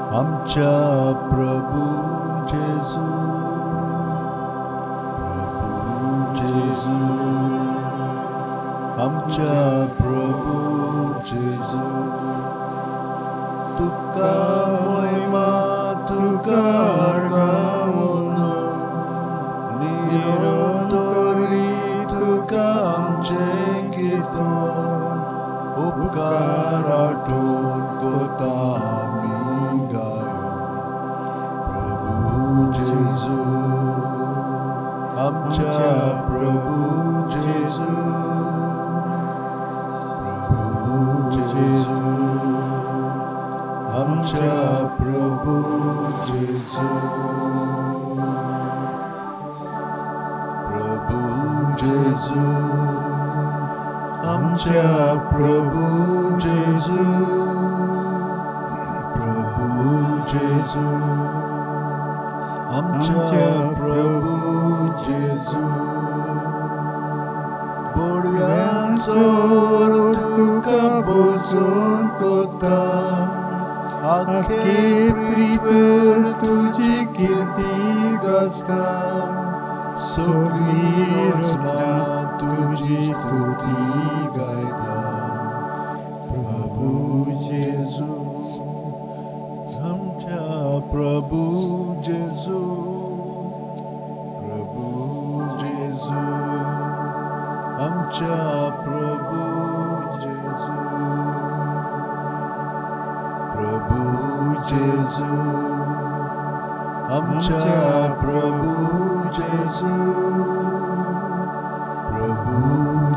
आमच्या प्रभू जेजू, प्रभू जेजू, आमच्या प्रभू जेजू. तुका मोयमा, तुका गावनो निरंतरी, तुका आमचें कीर्तन, उपकार आठोवन कोता आमी गायो. प्रभू जेजू, आमच्या प्रभू जेजू, प्रभू जेजू, आमच्या प्रभू जेजू. प्रभू जेजू, आमच्या प्रभू जेजू, प्रभू जेजू, आमच्या प्रभू जेजू. बोडव्यांचो तुका बोजून कोता, आखे पृथ्वेर तुजी कीर्ती गाजता, सगळी रचना तुजी स्तुती गायता. प्रभू जेजू, आमच्या प्रभू जेजू, प्रभू जेजू, आमच्या प्रभू जेजू. प्रभू जेजू, आमच्या प्रभू जेजू, प्रभू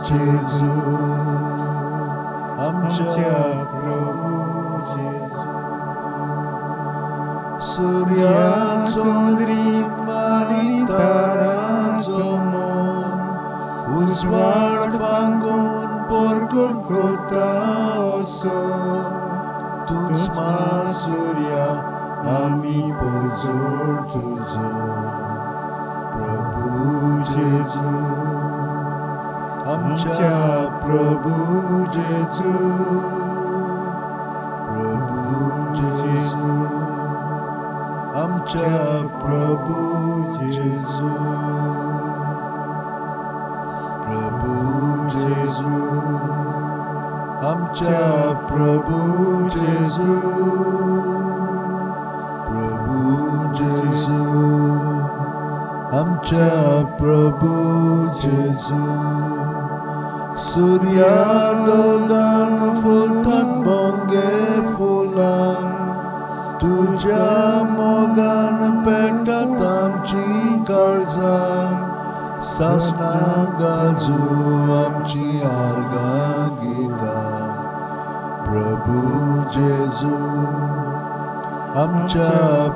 जेजू, आमच्या प्रभू जेजू. सूर्या चंद्रीम आनी तारांचो मोग उजवाड फांगून परगट कोता, असो तूंच मा सूर्या, आमी परजळ तुजो. प्रभू जेजू, आमच्या प्रभू जेजू, प्रभू जेजू, आमच्या प्रभू जेजू. प्रभू जेजू, आमच्या प्रभू जेजू, प्रभू जेजू, आमच्या प्रभू जेजू. सूर्या दोगान फुलतात बोंगे फुलां, तुज्या मोगान पेटात आमची काळजां, सासणां गाजू आमची आर्गां गितां. प्रभू जेजू, आमच्या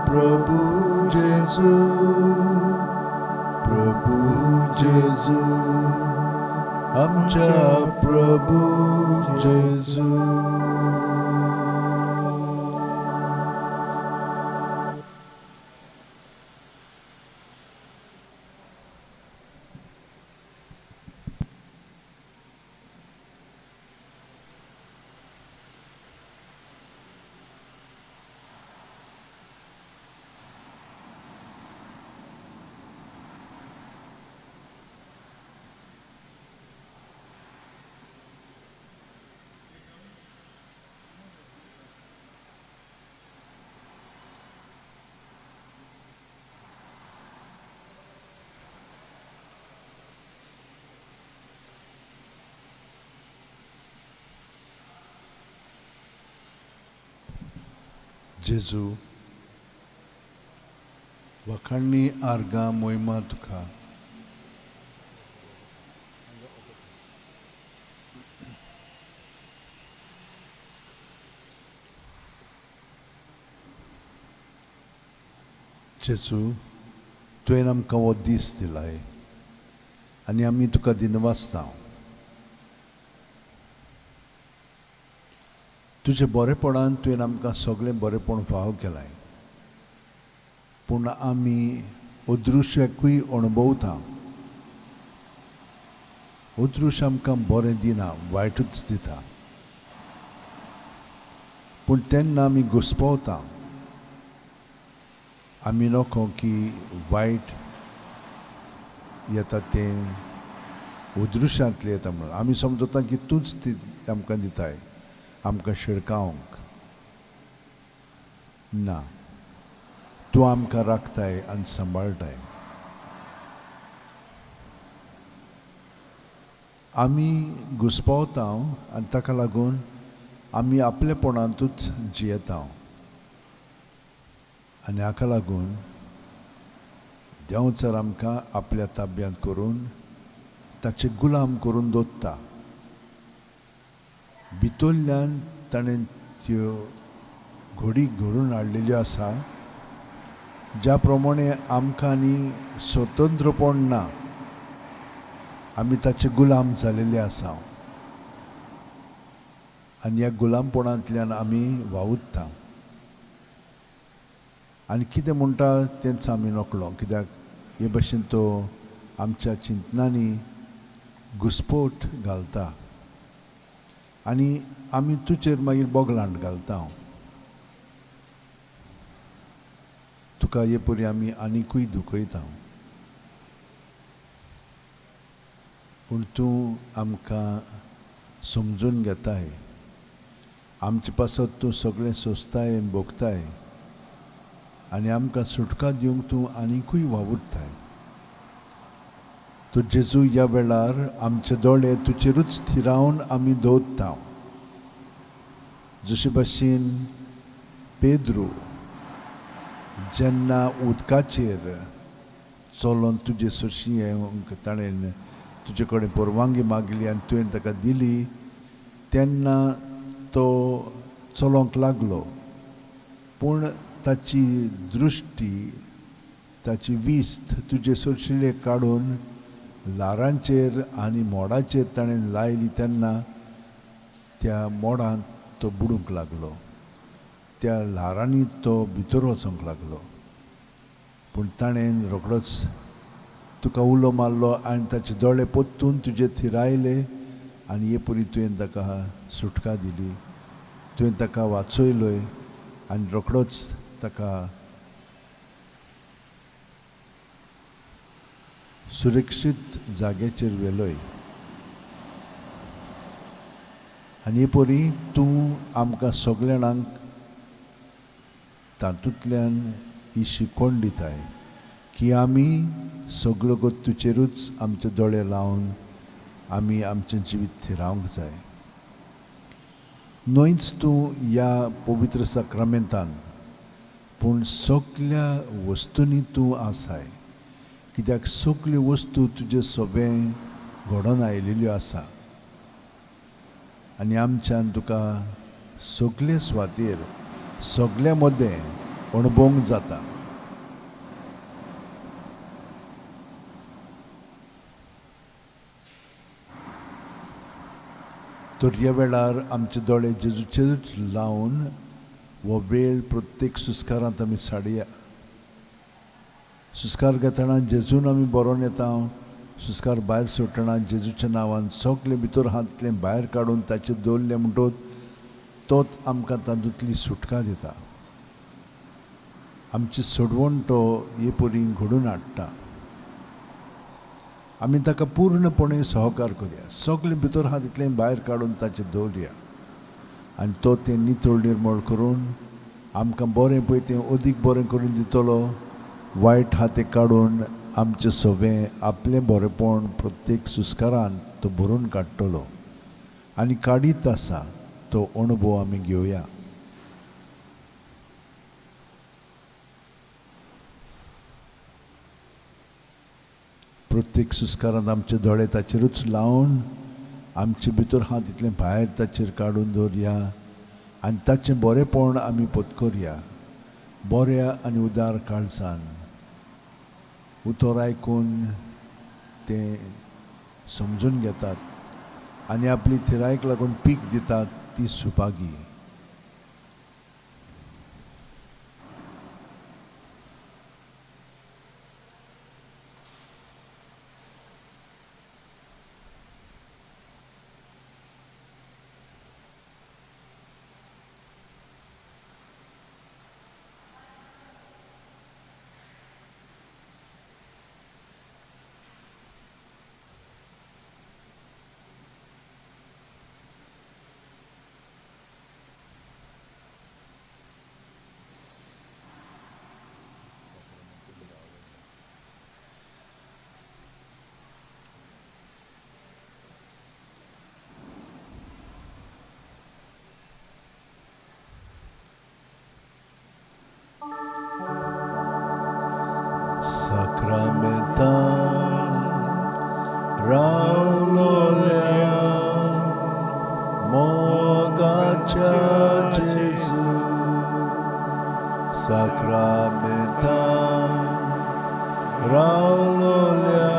प्रभू जेजू, प्रभू जेजू, आमच्या प्रभू जेजू. जेजू, वाखाणणी, आर्गां, मोहिमा तुका. जेजू, तुवें आमकां हो दीस दिलाय आनी आमी तुका दिनवासता. तुजें बरेपणान तुवें आमकां सगळें बरेपण फावो केलाय, पूण आमी अदृश्याकूय अणभवता. अदृश्य आमकां बरें दिना, वायटूच दिता. पूण तेन्ना आमी घुस्पवता. आमी नको की वायट येता तें उदृश्यांतलें येता म्हणून आमी समजता की तूंच ती आमकां दिताय आमकां शिडकावंक ना, तूं आमकां राखताय आनी सांबाळटाय। आमी घुस्पावता आनी ताका लागून आमी आपलेपणांतूच जियेता आनी हाका लागून देंवचार आमकां आपल्या ताब्यांत करून ताचे गुलाम करून दवरता। भितरल्यान ताणें त्यो घोडी घडून हाडलेल्यो आसा ज्या प्रमाणे आमकां आनी स्वतंत्रपण ना, आमी ताचे गुलाम जालेले आसा आनी ह्या गुलामपणांतल्यान आमी वावुरता आनी कितें म्हणटा तेंच आमी नकळो, कित्याक हे भशेन तो आमच्या चिंतनांनी घुस्पोट घालता आनी आमी तुजेर मागीर बोगलांट घालता। तुका हे परी आमी आनिकूय दुखयता, पूण तूं आमकां समजून घेताय, आमचे पासत तूं सगळें सोंसताय आनी भोगताय आनी आमकां सुटका दिवंक तूं आनिकूय वावुरताय। तर जेजू ह्या वेळार आमचे दोळे तुजेरूच थिरावन आमी दवरता, जशे भाशेन पेद्रू जेन्ना उदकाचेर चलोन तुजे सरशी येवंक ताणें तुजे कडेन परवानगी मागली आनी तुवें ताका दिली तेन्ना तो चलोंक लागलो, पूण ताची दृश्टी ताची विस्त तुजे सरशिले काडून ल्हारांचेर आनी मोडाचेर ताणें लायली तेन्ना त्या मोडांत तो बुडूंक लागलो, त्या ल्हारांनी तो भितर वचूंक लागलो, पूण ताणें रोखडोच तुका उलो मारलो आनी ताचे दोळे परतून तुजे थिरायले आनी हे परी तुवें ताका सुटका दिली, तुवें ताका वाचयलोय आनी रोखडोच ताका सुरक्षीत जाग्याचेर व्हेलोय। आनी हे परी तूं आमकां सगल्या जाणांक तातूंतल्यान ही शिकवण दिताय की आमी सगळो तुजेरूच आमचे दोळे लावन आमी आमचें जिवीत थिरावंक जाय। न्हयच तूं ह्या पवित्र साक्रामेंतान पूण सगल्या वस्तूंनी तूं आसाय, कित्याक सगल्यो वस्तू तुजे सवें घडोवन आयिल्ल्यो आसा आनी आमच्यान तुका सगले सुवातेर सगल्या मदें अणभवंक जाता। तर ह्या वेळार आमचे दोळे जेजूचेर लावन हो वेळ प्रत्येक सुस्कारांत आमी साडया। सुस्कार घेतना जेजून आमी बरोवन येता, सुस्कार भायर सोडटना जेजूच्या नांवान सगळें भितर हातलें भायर काडून ताचेर दवरलें म्हणटकच तोच आमकां तातूंतली सुटका दिता, आमची सोडवण तो हे परी घडोवन हाडटा। आमी ताका पूर्णपणे सहकार करया, सगळें भितर आहा तितलें भायर काडून ताचेर दवरया आनी तो तें नितळ निर्मळ करून आमकां बरें पळय तें अदीक बरें करून दितलो। वायट आहा तें काडून आमचें सवें आपलें बरेंपण प्रत्येक सुस्कारान तो भरून काडटलो आनी काडीत आसा तो अणभव आमी घेवया। प्रत्येक सुस्कारान आमचे दोळे ताचेरूच लावन आमचे भितर आहा तितलें भायर ताचेर काडून दवरया आनी ताचें बरेंपण आमी पत्करया। बऱ्या आनी उदार काळजान उतर आयकून तें समजून घेतात आनी आपली थिरायक लागून पीक दितात ती सुभागी। साक्रामेंतान रावलोल्या मोगाच्या जेजू, साक्रामेंतान रावलोल्या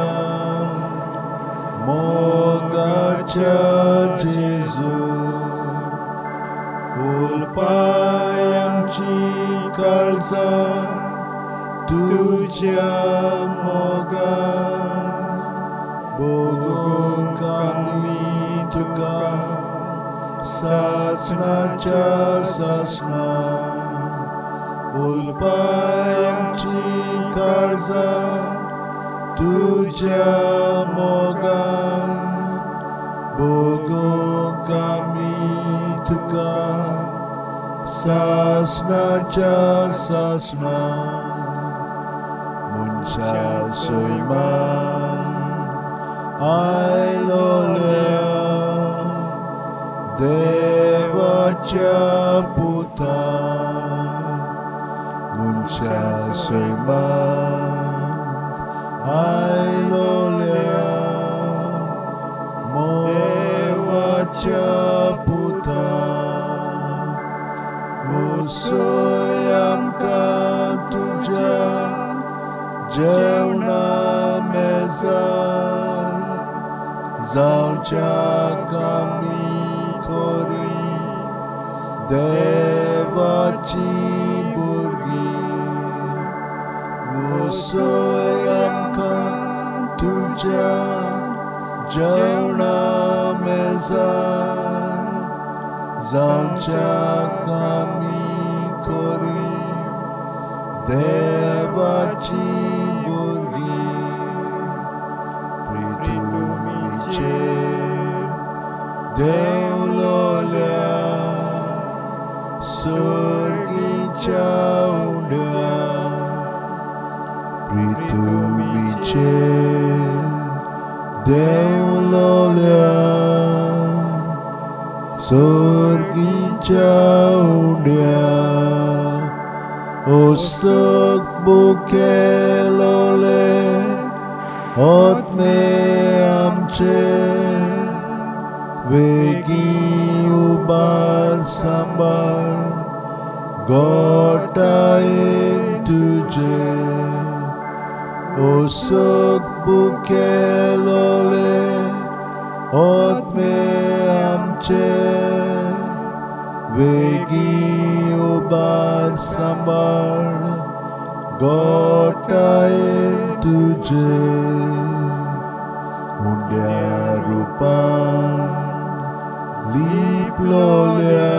मोगाच्या जेजू, उलपाय आमची काळजां तुज्या मोगान, भोगूंक आमी तुका सासणाच्या सासणा. उलपाय आमची काळजां तुज्या मोगान, भोगूंक आमी तुका सासणाच्या सासणा. मनशा सैमान आयलोल्या देवाच्या पुता, मनशा सैमान आयलोल्या देवाच्या पुता, उसय आमकां तुज्या जेवणा मेजार, जावच्याक आमी खरी देवाची भुरगीं. उसय आमकां तुज्या जेवणा मेजार, जावच्याक आमी खरी देवाची भुरगीं. प्रिथुमीचेर देंवलोल्या सर्गीच्या उंड्या, प्रिथुमीचेर देंवलोल्या सर्गीच्या उंड्या, ओस्तक बुकेलोले आत्मे आमचे, वेगीं उबार सांबाळ गोटायेन तुजे. ओसक बुकेलोले आत्मे आमचे, वेगीं उबार सांबाळ गोटायेन तुजे. उंड्या रुपान लिपलोल्या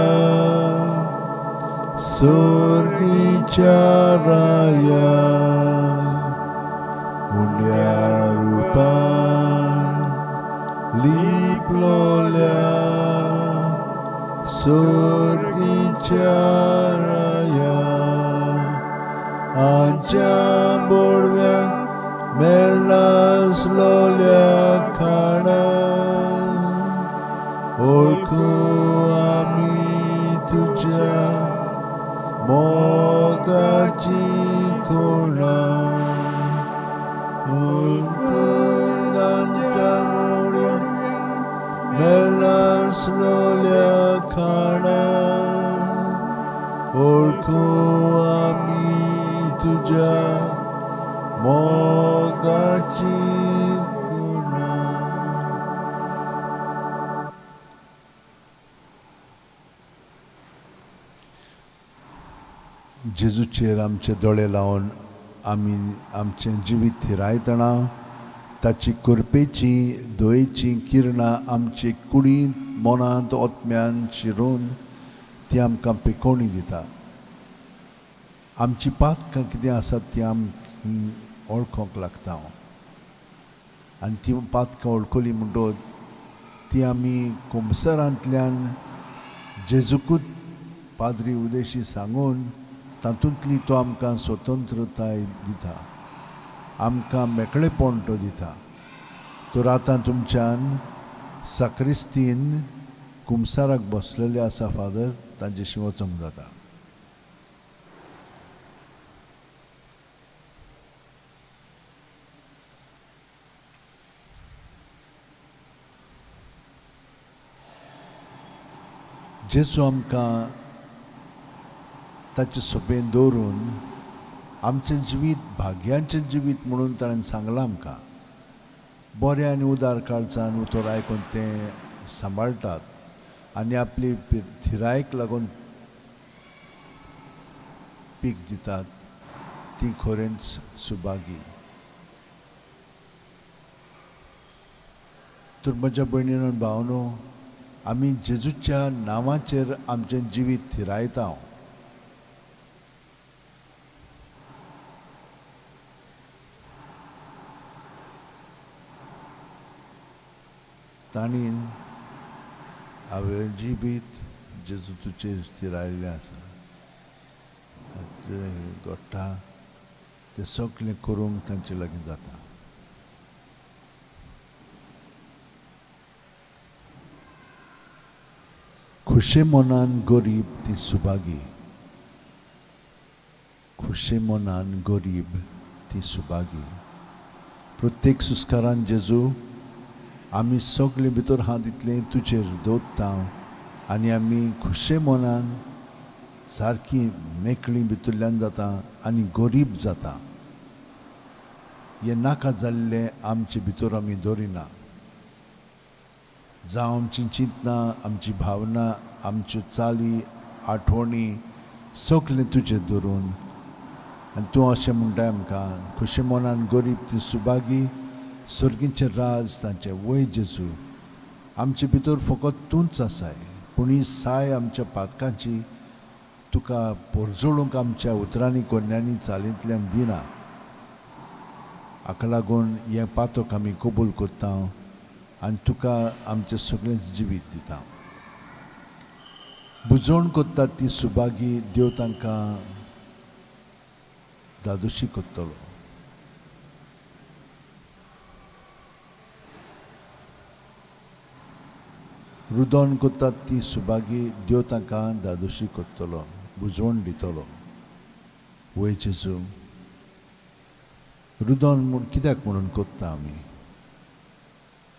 सर्गीच्या राया, उंड्या रुपान लिपलोल्या सर्गीच्या राया, आमच्या बोडव्यांक मेळनासलोल्या खाणा, ओळखू आमी तुज्या मोगाची खुणा. आमच्या बोडव्यांक मेळनासलोल्या खाणा, ओळखू आमी तुज्या मोगाची खुणा. जेजूचेर आमचे दोळे लावन आमी आमचें जिवीत थिरायतना ताची कृपेची दयेची किरणां आमचे कुडींत, मनांत, ओतम्यान शिरोवन ती आमकां पिकोवणी दिता. आमची पातकां कितें आसात ती आमी वळखोंक लागता आनी ती पातकां वळखली म्हणटकच ती आमी कुमसरांतल्यान जेजूकूच पाद्री उदेशी सांगून तातूंतली तो आमकां स्वतंत्रताय दिता, आमकां मेकळेपण तो दिता. तर आतां तुमच्यान साक्रिस्तीन कुमसाराक बसलेले आसा फादर, तांच्याशी वचोंक जाता. जेजू आमकां ताचे सोबेन दवरून आमचें जिवीत भाग्यांचें जिवीत म्हणून ताणें सांगलां आमकां. बरें आनी उदार काळजान उतर आयकून तें सांबाळटात आनी आपली थिरायेक लागून पीक दितात ती खरेंच सुभागी. तर म्हज्या भयणीनो भावनो, आमी जेजूच्या नांवाचेर आमचें जिवीत थिरायता. तांणी हांवें जिवीत जेजू तुजेर थिरायल्लें आसा, घडटा तें सगळें करूंक तांचे लागीं जाता. खुशे मनान गरीब ती सुभागी, खुशे मनान गरीब ती सुभागी. प्रत्येक सुस्कारान जेजू आमी सगळे भितर हात दितले तुजेर दवरता आनी आमी खुशे मनान सारकी मेकळी भितरल्यान जाता आनी गरीब जाता. हें नाका जाल्लें आमचे भितर आमी दवरिना. जावं आमची चिंतनां, आमची भावना, आमच्यो चाली, आठवणी सगळें तुजेर दवरून आनी तूं अशें म्हणटा आमकां, खुशे मनान गरीब ती सुभागी, सर्गीचें राज तांचें. वय जेजू, आमचे भितर फकत तूंच आसाय, पूण ही साय आमच्या पातकांची तुका पोरजोळूंक आमच्या उतरांनी, कोन्यांनी, चालींतल्यान दिना. हाका लागून हें पातक आमी कबूल करता आनी तुका आमचें सगळें जिवीत दिता. बुजवण करतात ती सुभागी, देव तांकां धादोशी करतलो. रुदन करतात ती सुभागी, देव तांकां धादोशी करतलो, बुजवण दितलो. वय जेजू, रुदन म्हूण कित्याक म्हणून करता आमी?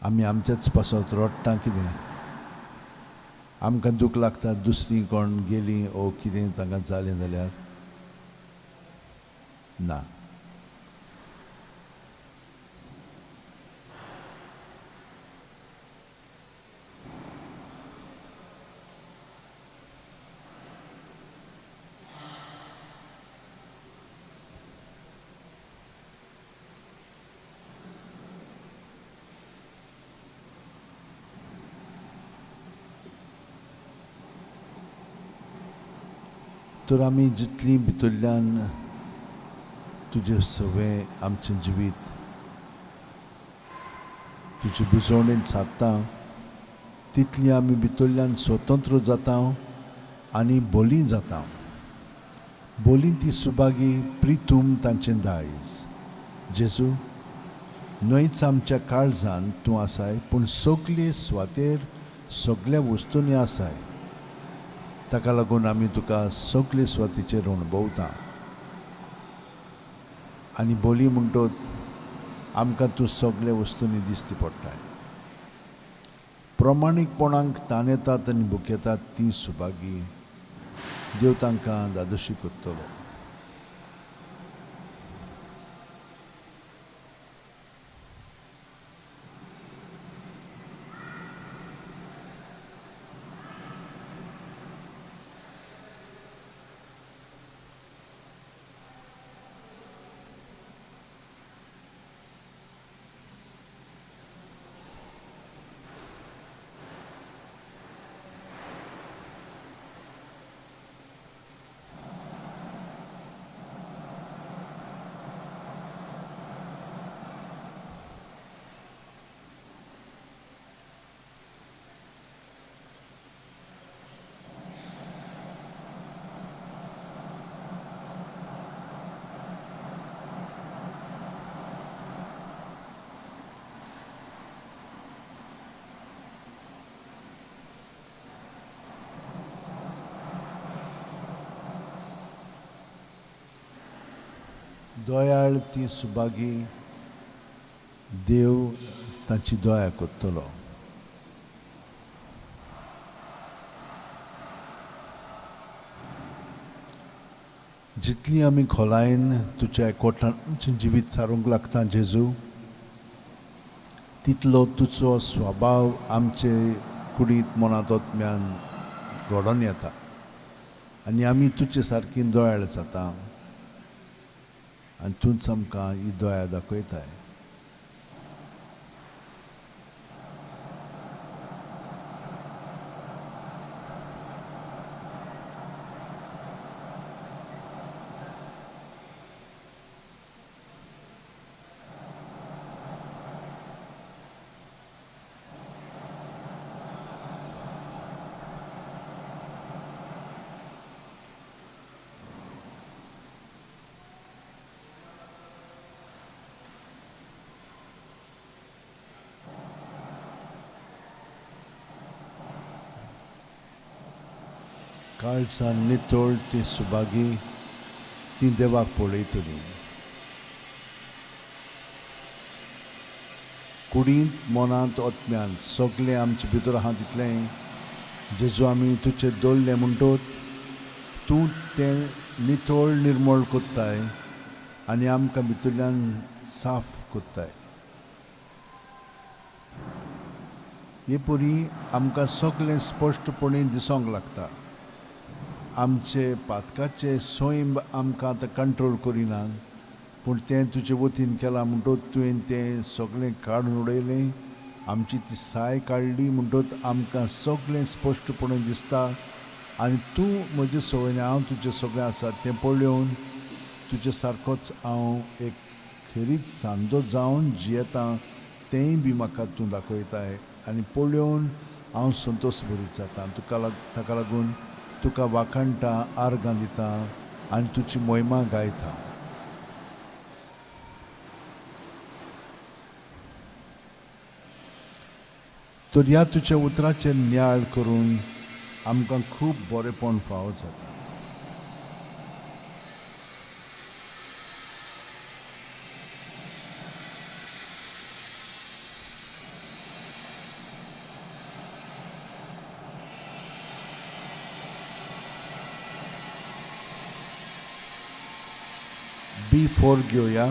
आमी आमच्याच पासत रडटा कितें? आमकां दूख लागता दुसरी कोण गेली ओ कितें तांकां जालें जाल्यार? ना. तर आमी जितली भितरल्यान तुजे सवें आमचें जिवीत तुजे बुजवणेन सादता तितली आमी भितरल्यान स्वतंत्र जाता आनी बोली जाता. बोली ती सुभागी, प्रितूम तांचें दायज. जेजू, न्हयच आमच्या काळजान तूं आसाय, पूण सगळे सुवातेर सगळ्या वस्तूंनी आसाय. ताका लागून आमी तुका सगळे सुवातेचेर अणभवता आनी बोली म्हणटत आमकां तूं सगळ्या वस्तूंनी दिसती पडटाय. प्रमाणीकपणाक ताण येतात आनी भुकेतात ती सुभागी, देव तांकां धादोशी करतलो. दयाळ ती सुभागी, देव तांची दया करतलो. जितली आमी खोलायेन तुज्या एकवटान आमचें जिवीत सारूंक लागता जेजू, तितलो तुजो स्वभाव आमचे कुडींत मनांत आत्म्यान घडोवन येता आनी आमी तुजे सारकी दोयाळ जाता आनी तूंच आमकां ही दया दाखयताय. काळजान नितळ ती सुभागी ती देवाक पळयतली. कुडींत मनांत आत्म्यांत सगळें आमचे भितर आहा तितलें जेजू आमी तुजेर दवरलें म्हणटोच तूं तें नितळ निर्मळ कोत्ताय आनी आमकां भितरल्यान साफ कोत्ताय. हे परी आमकां सगळें स्पश्टपणी दिसोंक लागता. आमचे पातकाचे सैम आमकां आतां कंट्रोल करिना, पूण तें तुजे वतीन केलां म्हणटोच तुवें तें सगळें काडून उडयलें, आमची ती साय काडली म्हणटोच आमकां सगळें स्पश्टपणे दिसता आनी तूं म्हजे सवयन हांव तुजें सगळें आसा तें पळोवन तुजे सारकोच हांव एक खेरीत सांदो जावन जियेतां तेंय बी म्हाका तूं दाखयताय आनी पळोवन हांव संतोश भरीत जाता. तुका ताका लागून तुका वाखाणटा, आर्गां दिता आनी तुजी मोहिमा गायता. तर ह्या तुज्या उतराचेर नियाळ करून आमकां खूब बरेपण फावो जाता. बी फोर घेवया.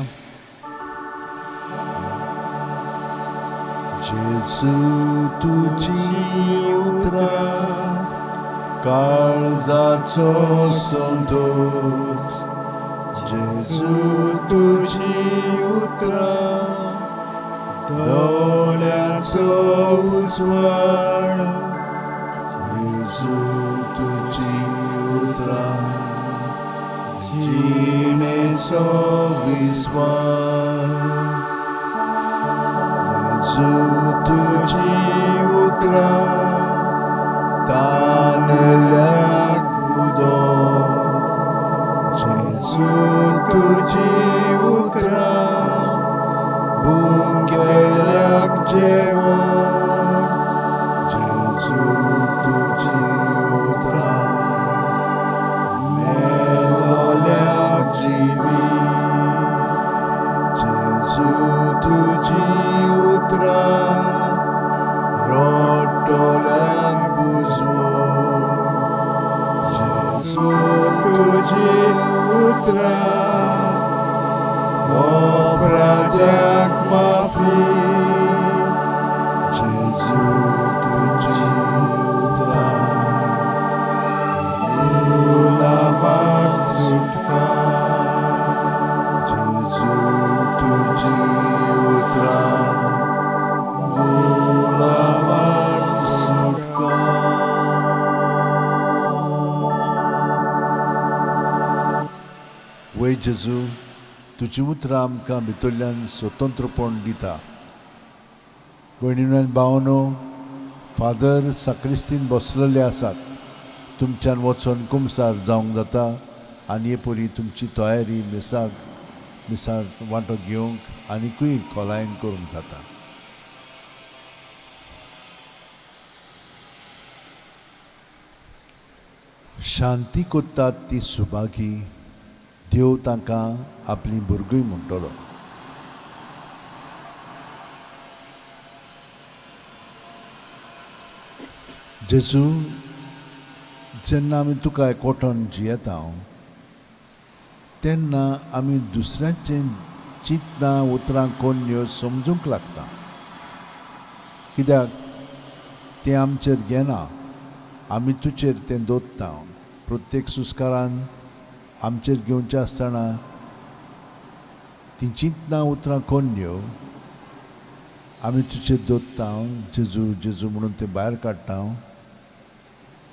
जेजू तुजी उतरां काळजाचो संतोष, जेजू तुजी उतरां दोळ्याचो उजवाड, जेजू तुजी उतरां जिणेचो विस्वास, जेजू तुजी उतरां तानेल्याक उदक, जेजू तुजी उतरां भुकेल्याक जेवण, जेजू तुजी उतरां मेलोल्याक जिवीत, जेजू तुजी उतरां रोटोल्याक बुजवण, जेजू तुजी उतरां अपराध्याक माफी, जेजू तुजी उतरां गुलामाक सुटका, जेजू तुजी उतरां गुलामाक सुटका. वय जेजू तुजी उतरां आमकां भितरल्यान स्वतंत्रपण दिता. भयणीनो आनी भावनो, फादर साक्रिस्तीन बसलेले आसात, तुमच्यान वचोन कुमसार जावंक जाता आनी हे परी तुमची तयारी मिसाक मिसाक वांटो घेवंक आनिकूय खोलायेन करूंक जाता. शांती कोत्तात ती सुभागी, देव तांकां आपलीं भुरगीं म्हणटलो. जेजू, जेन्ना आमी तुका एकवटून जियेता तेन्ना आमी दुसऱ्याचें चिंतना उतरां कोन्न्यो समजूंक लागता. कित्याक तें आमचेर घेना, आमी तुजेर तें दवरता. प्रत्येक सुस्कारान आमचेर घेवचें आसतना तीं चिंतना उतरां कोन्न्यो आमी तुजेर दवरता. जेजू जेजू म्हणून तें भायर काडटा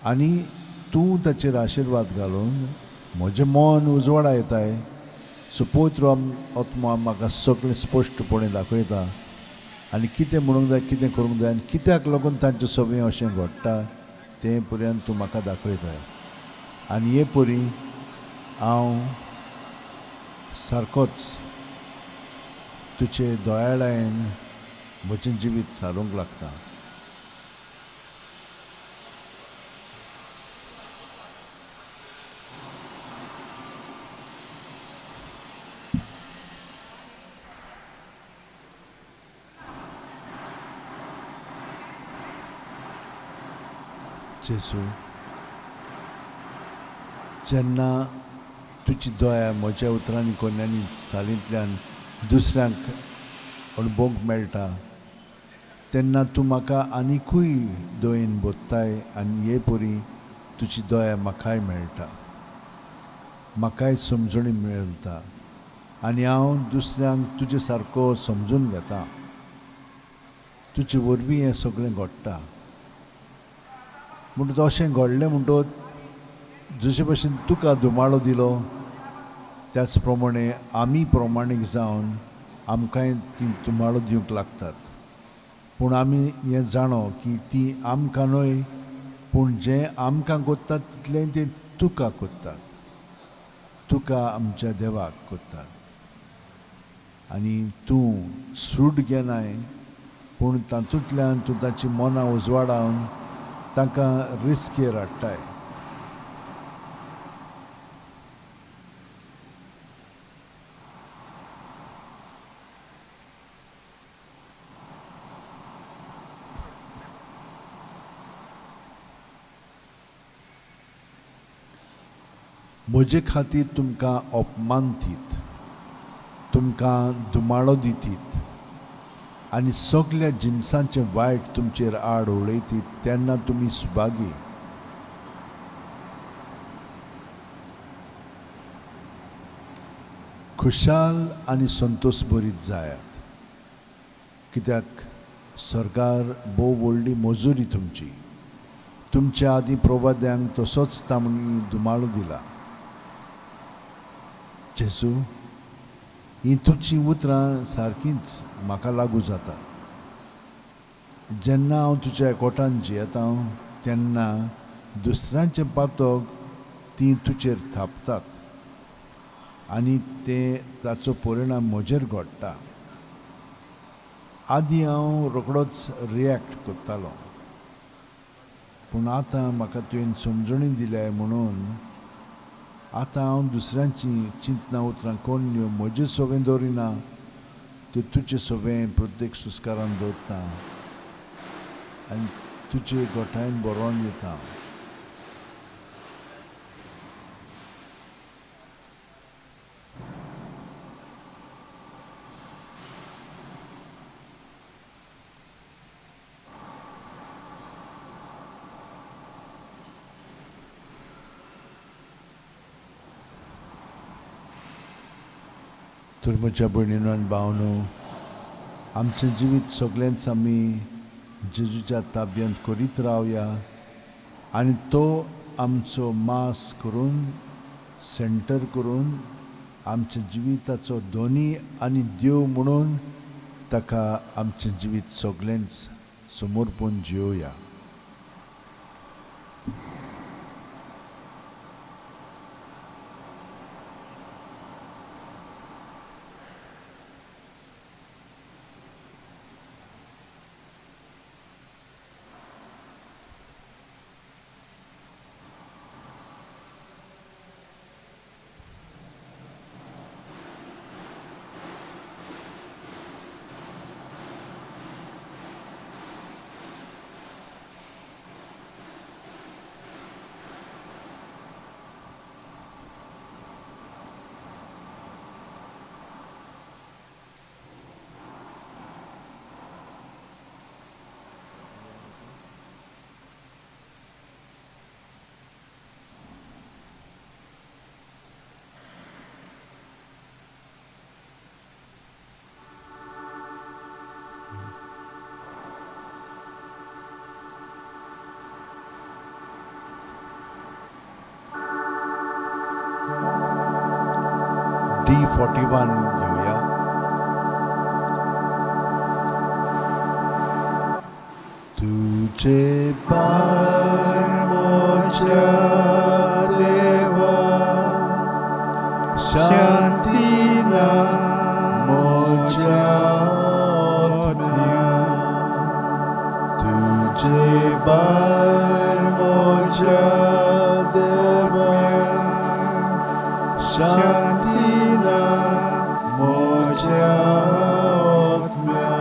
आनी तूं ताचेर आशिर्वाद घालून म्हजें मन उजवाडा येताय. सो पवित्र आत्मा म्हाका सगळें स्पश्टपणे दाखयता आनी कितें म्हणूंक जाय, कितें करूंक जाय आनी कित्याक लागून तांचें सगळें अशें घडटा तें पर्यंत तूं म्हाका दाखयताय. आनी हे परी हांव सारकोच तुजे दयाळायेन म्हजें जिवीत सारूंक लागता. जेजू, जेन्ना तुजी दया म्हज्या उतरांनी कोन्यांनी सालींतल्यान दुसऱ्यांक अणभवंक मेळटा तेन्ना तूं म्हाका आनिकूय दयेन भरताय आनी हे परी तुजी दया म्हाकाय मेळटा, म्हाकाय समजणी मेळटा आनी हांव दुसऱ्यांक तुजे सारको समजून घेता. तुजे वरवीं हें सगळें घडटा. म्हणटकच अशें घडलें म्हणटकच जशे भशेन तुका धुमाळो दिलो त्याच प्रमाणे आमी प्रमाणीक जावन आमकांय ती धुमाळो दिवंक लागतात. पूण आमी हें जाणो की ती आमकां न्हय, पूण जें आमकां करतात तितलें तें तुका करतात, तुका आमच्या देवाक करतात. आनी तूं सूट घेनाय, पूण तातूंतल्यान तूं तांची मनां उजवाडावन तांकां रिस्केर हाडटाय. म्हजे खातीर तुमकां अपमानतीत, तुमकां धुमाळो दितीत आनी सगल्या जिनसांचें वायट तुमचेर आड उडयतीत तेन्ना तुमी सुभागी. खुशाल आनी संतोश भरीत जायात, कित्याक सरकार भोव व्हडली मजुरी तुमची. तुमच्या आदीं प्रवाद्यांक तसोच तांणी धुमाळो दिला. जेजू, हीं तुजीं उतरां सारकींच म्हाका लागू जातात. जेन्ना हांव तुज्या एकवटान जियेता तेन्ना दुसऱ्यांचें पातक तीं तुजेर थापतात आनी तें ताचो परिणाम म्हजेर घडटा. आदीं हांव रोखडोच रिएक्ट करतालो, पूण आतां म्हाका तुवें समजणी दिल्या म्हणून आतां हांव दुसऱ्यांची चिंतना उतरां कोन्न्यो म्हजे सवें दवरिना, त्यो तुजे सवें प्रत्येक सुस्कारान दवरता आनी तुजे गोठायेन बरोवन दिता. तर म्हज्या भयणीनो आनी भावनो, आमचें जिवीत सगळेंच आमी जेजूच्या ताब्यांत करीत रावया आनी तो आमचो मास करून सेंटर करून आमच्या जिविताचो धनी आनी देव म्हणून ताका आमचें जिवीत सगळेंच समर्पून जियोया. D41 घेवया. तुझे पार म्हज्या देवा, शांती ना म्हज्या आत्म्या. तुझे बार म्हज्या देवा, शांती ना म्हज्या आत्म्या.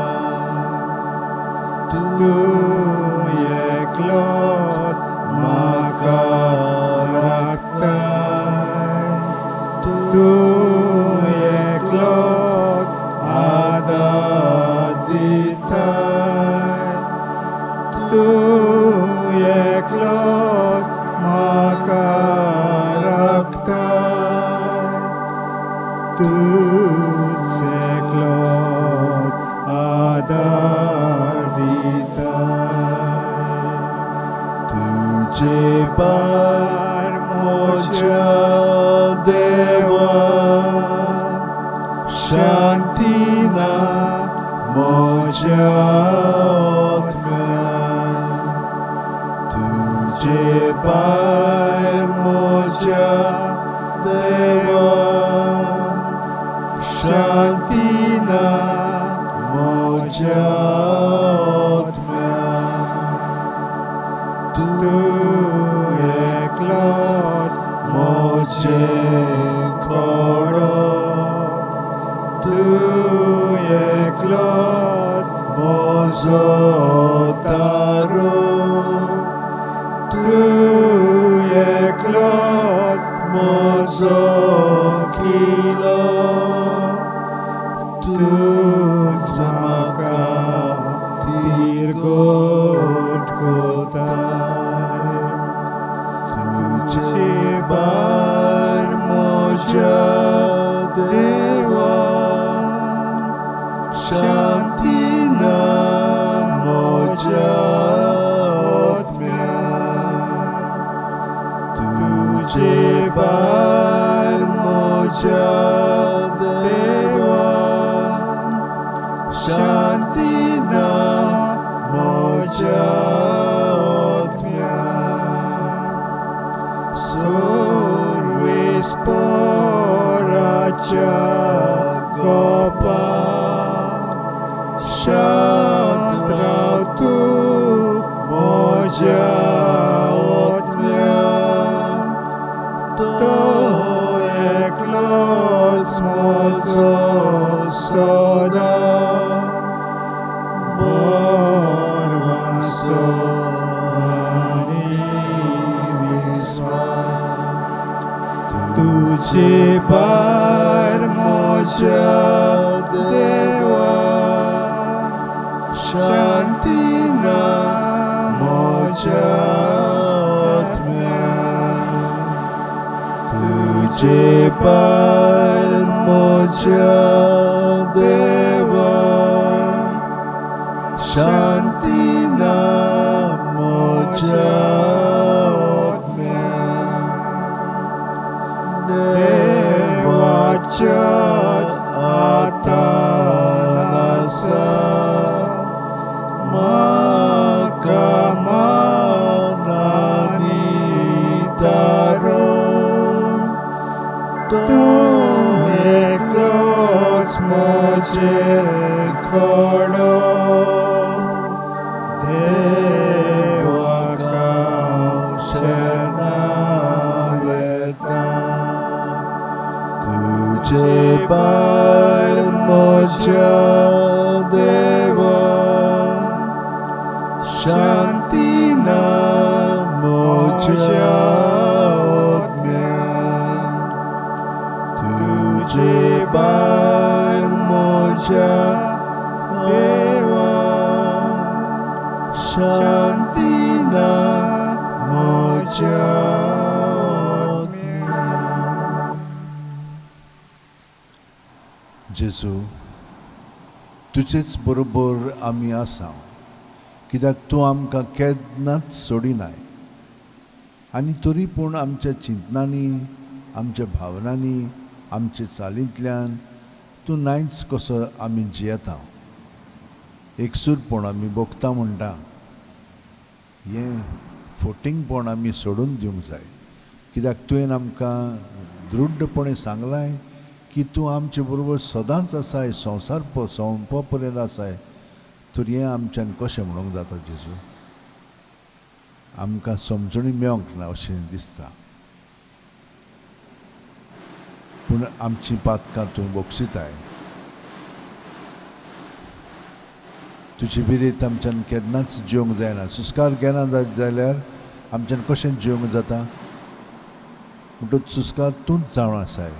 तूं एकलोच म्हाका राखताय, तूं एकलोच आदार दिताय, तूं एकलोच म्हाका राखताय, तूंच एकलोच आदार दिताय. तुझे बार म्हज्या देवा, शांती ना म्हज्या आत्म्या. तुझे बार म्हज्या देवा, शांती ना म्हज्या आत्म्या. तूं एकलोच म्हजें खोडो, तूं एकलोच म्हजो तारो, तूं एकलोच म्हजो किलो, तूंच म्हाका तिरगोट कोताय. तुझे बार म्हज्या देवा, शांती ना म्हज्या आत्म्या. तुझे बार म्हज्या देवा, शांती ना म्हज्या आत्म्या. सर्वेस्पोराच्या गोपा, शांत राव तूं म्हज्या आत्म्या. तो एकलोच म्हजो सदां बरवासो आनी विस्वास. तुझे बार म्हज्या देवा, शांती ना म्हज्या आत्म्या. तुझे बार म्हज्या देवा, शांती ना म्हज्या आत्म्या. देवाच्याच हातान आसा म्हाका मान आनी तारो, तूं एकलोच म्हजें खोडो, देवाक हांव शरणा वता. तुझे बार म्हज्या देवा, शांती ना म्हज्या आत्म्या. तुझे बार म्हज्या देवा, शांती ना म्हज्या आत्म्या. जेजू, तुजेच बरोबर आमी आसा, कित्याक तूं आमकां केन्नाच सोडिनाय. आनी तरी पूण आमच्या चिंतनांनी, आमच्या भावनांनी आमचे चालींतल्यान तूं नायच कसो आमी जियेता, एकसूरपण आमी भोगता म्हणटा, हें फोटिंगपण आमी सोडून दिवंक जाय. कित्याक तुवें आमकां दृढपणे सांगलाय की तूं आमचे बरोबर सदांच आसाय, संवसार सोंपा पर्यंत आसाय. तर हें आमच्यान कशें म्हणूंक जाता जेजू? आमकां समजणी मेळोंक ना अशें दिसता, पूण आमची पातकां तूं बक्षिताय. तुजी विरीत आमच्यान केन्नाच जिवंक जायना. सुस्कार घेना जाल्यार आमच्यान कशें जिवंक जाता? म्हणटकच सुस्कार तूंच जावन आसाय,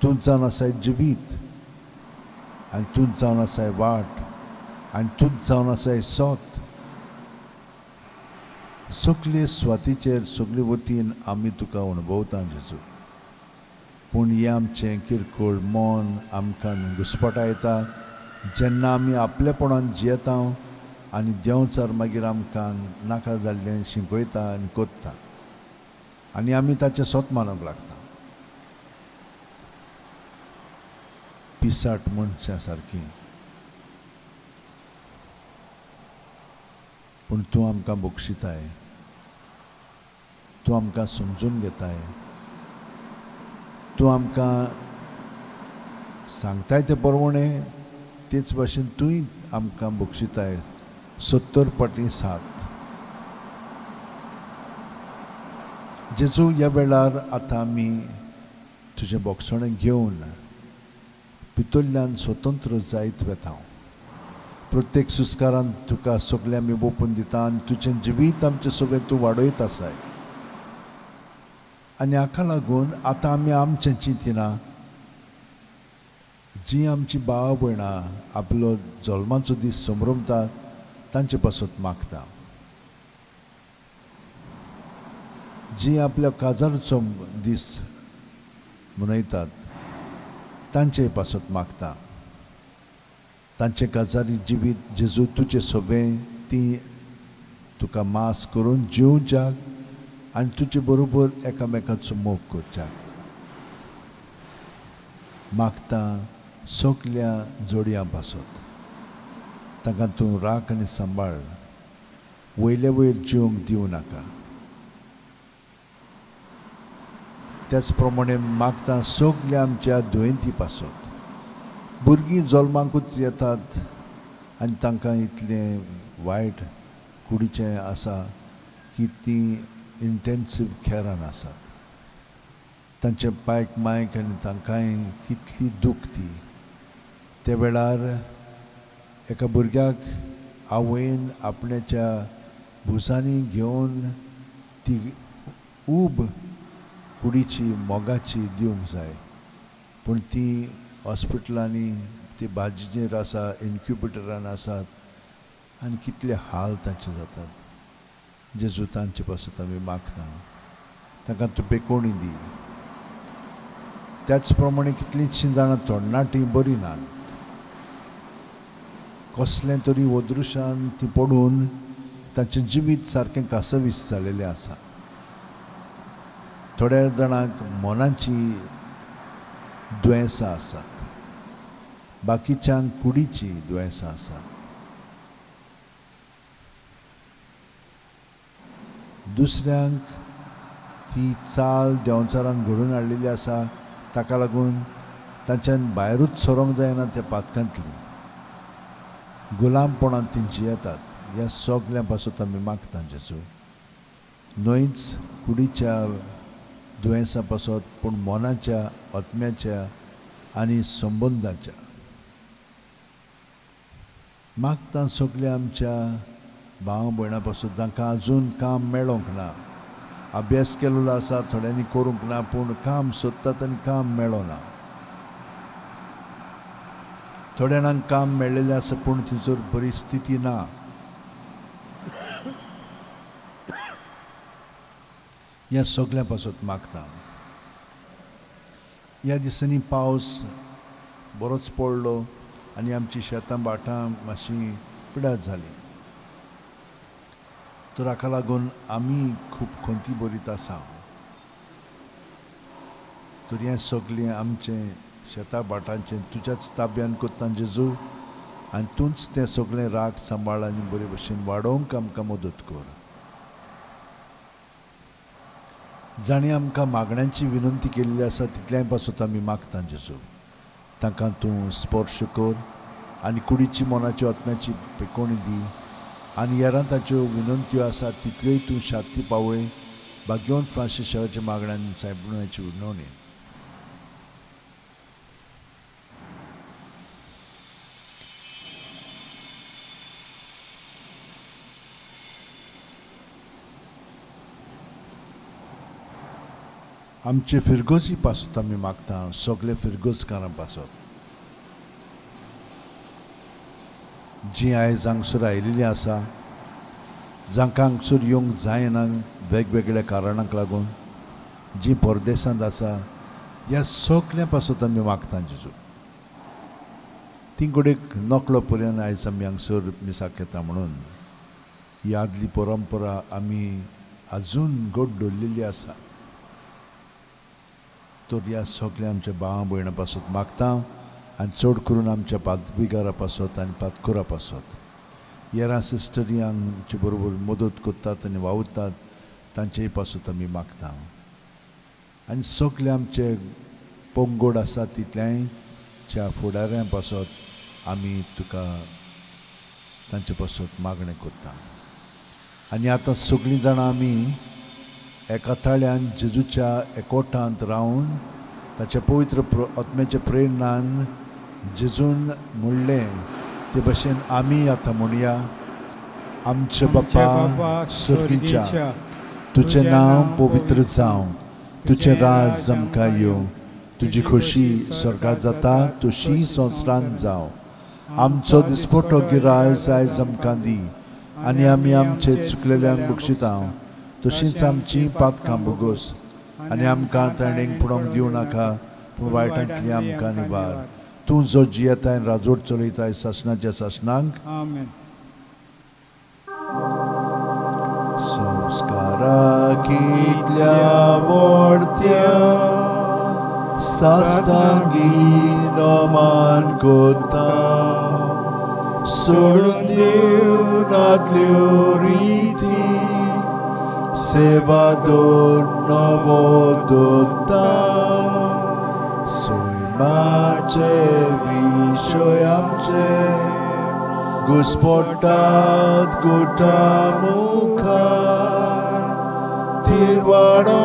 तूंच जावन आसाय जिवीत, आनी तूंच जावन आसाय वाट, आनी तूंच जावन आसाय सोत. सगले स्वातीचेर सगले वतीन आमी तुका अणभवता जेजू. पूण हें आमचें किरकोळ मन आमकां घुस्पटायता जेन्ना आमी आपलेपणान जियेता आनी देंवचार मागीर आमकां नाका जाल्लें शिकयता आनी कोत्ता आनी आमी ताचें सोत मानूंक लागता. पिसाट मनशां सारकी. पूण तूं आमकां बक्षिताय, तूं आमकां समजून घेताय, तूं आमकां सांगताय तें बरोवणें तेच भाशेन तूंय आमकां बक्षिताय 70 फाटीं 7. जेजू, ह्या वेळार आतां आमी तुजें बोगसणें घेवन भितरल्यान स्वतंत्र जायत वेता. प्रत्येक सुस्कारान तुका सगळें आमी ओपून दिता आनी तुजें जिवीत आमचें सगळें तूं वाडयत आसाय. आनी हाका लागून आतां आमी आमचें चिंतिना, जी आमची भाव भयणां आपलो जल्माचो दीस समरमतात तांचे पासत मागता, जी आपल्या काजारचो दीस मनयतात तांचे पासत मागता. तांचे काजारी जिवीत जेजू तुजें सगळें ती तुका मास करून जिवच्याक आनी तुजे बरोबर एकामेकाचो मोग करच्याक मागता. सगल्या जोडयां पासत तांकां तूं राख आनी सांबाळ, वयले वयर जिवंक दिवं नाका. त्याच प्रमाणे मागता सगल्या आमच्या दुयेंती पासत. भुरगीं जल्माकूच येतात आनी तांकां इतलें वायट कुडीचें आसा की तीं इंटेन्सीव कॅरान आसात. तांचे पायक मायक आनी तांकांय कितली दूख ती. त्या वेळार एका भुरग्याक आवयन आपण्याच्या भुजांनी घेवन ती ऊब कुडीची मोगाची दिवंक जाय, पूण ती हॉस्पिटलांनी ती भाजीचेर आसा, इन्क्युबेटरान आसात आनी कितले हाल तांचे जातात. जेजू, तांचे पासत आमी मागता, तांकां तूं पेकोणी दी. त्याच प्रमाणे कितलींचशीं जाणां तरणाटीं बरीं नात, कसलें तरी अदृश्यान ती पडून तांचें जिवीत सारकें कासावीस जालेलें आसा. थोड्या जाणांक मनाची दुयेंसां आसात, बाकीच्यांक कुडीची दुयेंसां आसात. दुसऱ्यांक ती चाल देंवचारान घडोवन हाडलेली आसा, ताका लागून तांच्यान भायरूच सरोंक जायना त्या पातकांतली गुलामपणांत ती जियेतात. ह्या सगल्यां पासत आमी मागता जेजू, न्हयच कुडीच्या दुयेंसां पासत पूण मनाच्या, आत्म्याच्या आनी संबंदाच्या. मागता सगल्या आमच्या भाव भयणां पासत जांकां अजून काम मेळोंक ना, अभ्यास केल्लो आसा थोड्यांनी करूंक ना, पूण काम सोदतात आनी काम मेळना. थोड्या जाणांक काम मेळ्ळेलें आसा पूण थंयसर बरी स्थिती ना. ह्या सगल्यां पासत मागता. ह्या दिसांनी पावस बरोच पडलो आनी आमची शेतां भाटां मातशी पिडार जाली, तर हाका लागून आमी खूब खंती बरीत आसा. तर हें सगळें आमचें शेता भाटांचें तुज्याच ताब्यान कोत्ता जेजू आनी तूंच तें सगळें राग सांबाळ आनी बरे भशेन वाडोवंक आमकां मदत कर. जाणें आमकां मागण्यांची विनंती केल्ली आसा तितल्याय पासत आमी मागता जेजू, तांकां तूं स्पर्श कर आनी कुडीची मनाची आत्म्याची पेकोणी दी आनी हेरां ताच्यो विनंत्यो आसात तितल्योय तूं शांती पावय. भाग्यवंत फ्रांसीस शावाच्या मागण्यान सायबण्याची विनवणी. आमचे फिरगोजी पासत आमी मागता, सगळे फिरगोजकारां पासत जी आयज हांगसर आयिल्ली आसा, जांकां हांगसर येवंक जायना वेगवेगळ्या कारणांक लागून, जी परदेसांत आसा, ह्या सगळ्यां पासत आमी मागता जेजू. ती घडयेक नकळो पर्यंत आयज आमी हांगसर मिसाक येता म्हणून ही आदली परंपरा आमी आजून घट दवरलेली आसा. तर ह्या सगळ्या आमच्या भावा भयणां पासत मागता आनी चड करून आमच्या पादविगारा पासत आनी पातकोरा पासत, येरा सिस्टरी आमचे बरोबर मदत करतात आनी वावुरतात तांचेय पासत आमी मागता. आनी सगळे आमचे पंगड आसा तितल्याच्या फुडाऱ्यां पासत आमी तुका तांचे पासत मागणें करता. आनी आतां सगळीं जाणां आमी एका ताळ्यान जेजूच्या एकोटांत रावन ताच्या पवित्र आत्म्याच्या प्रेरणान जेजून म्हणलें ते भशेन आमी आतां म्हणया. आमचे बापा सर्गीच्या, तुजें नांव पवित्र जावं, तुजें राज आमकां येवं, तुजी खोशी स्वर्गात जाता तशी संवसारांत जावं. आमचो दिसपटो गिरायज आयज आमकां दी आनी आमी आमचे चुकलेल्यांक बक्षिता तशींच आमची पातकां भोगोस आनी आमकां ताणें पडोवंक दिवं नाका, पूण वायटांतली आमकां निवार. तूं जो जियेताय राजवट चलयताय सासणाच्या सासणांक. आमेन. संस्कारा कितल्या व्हडत्या साष्टांगी नमन कोत्ता, सोडून दिवन आदल्यो रिती सेवा दोन नवो दोता, सैमाचे विशय आमचे घुस्पटात गुटा मुखार, थिरवाडो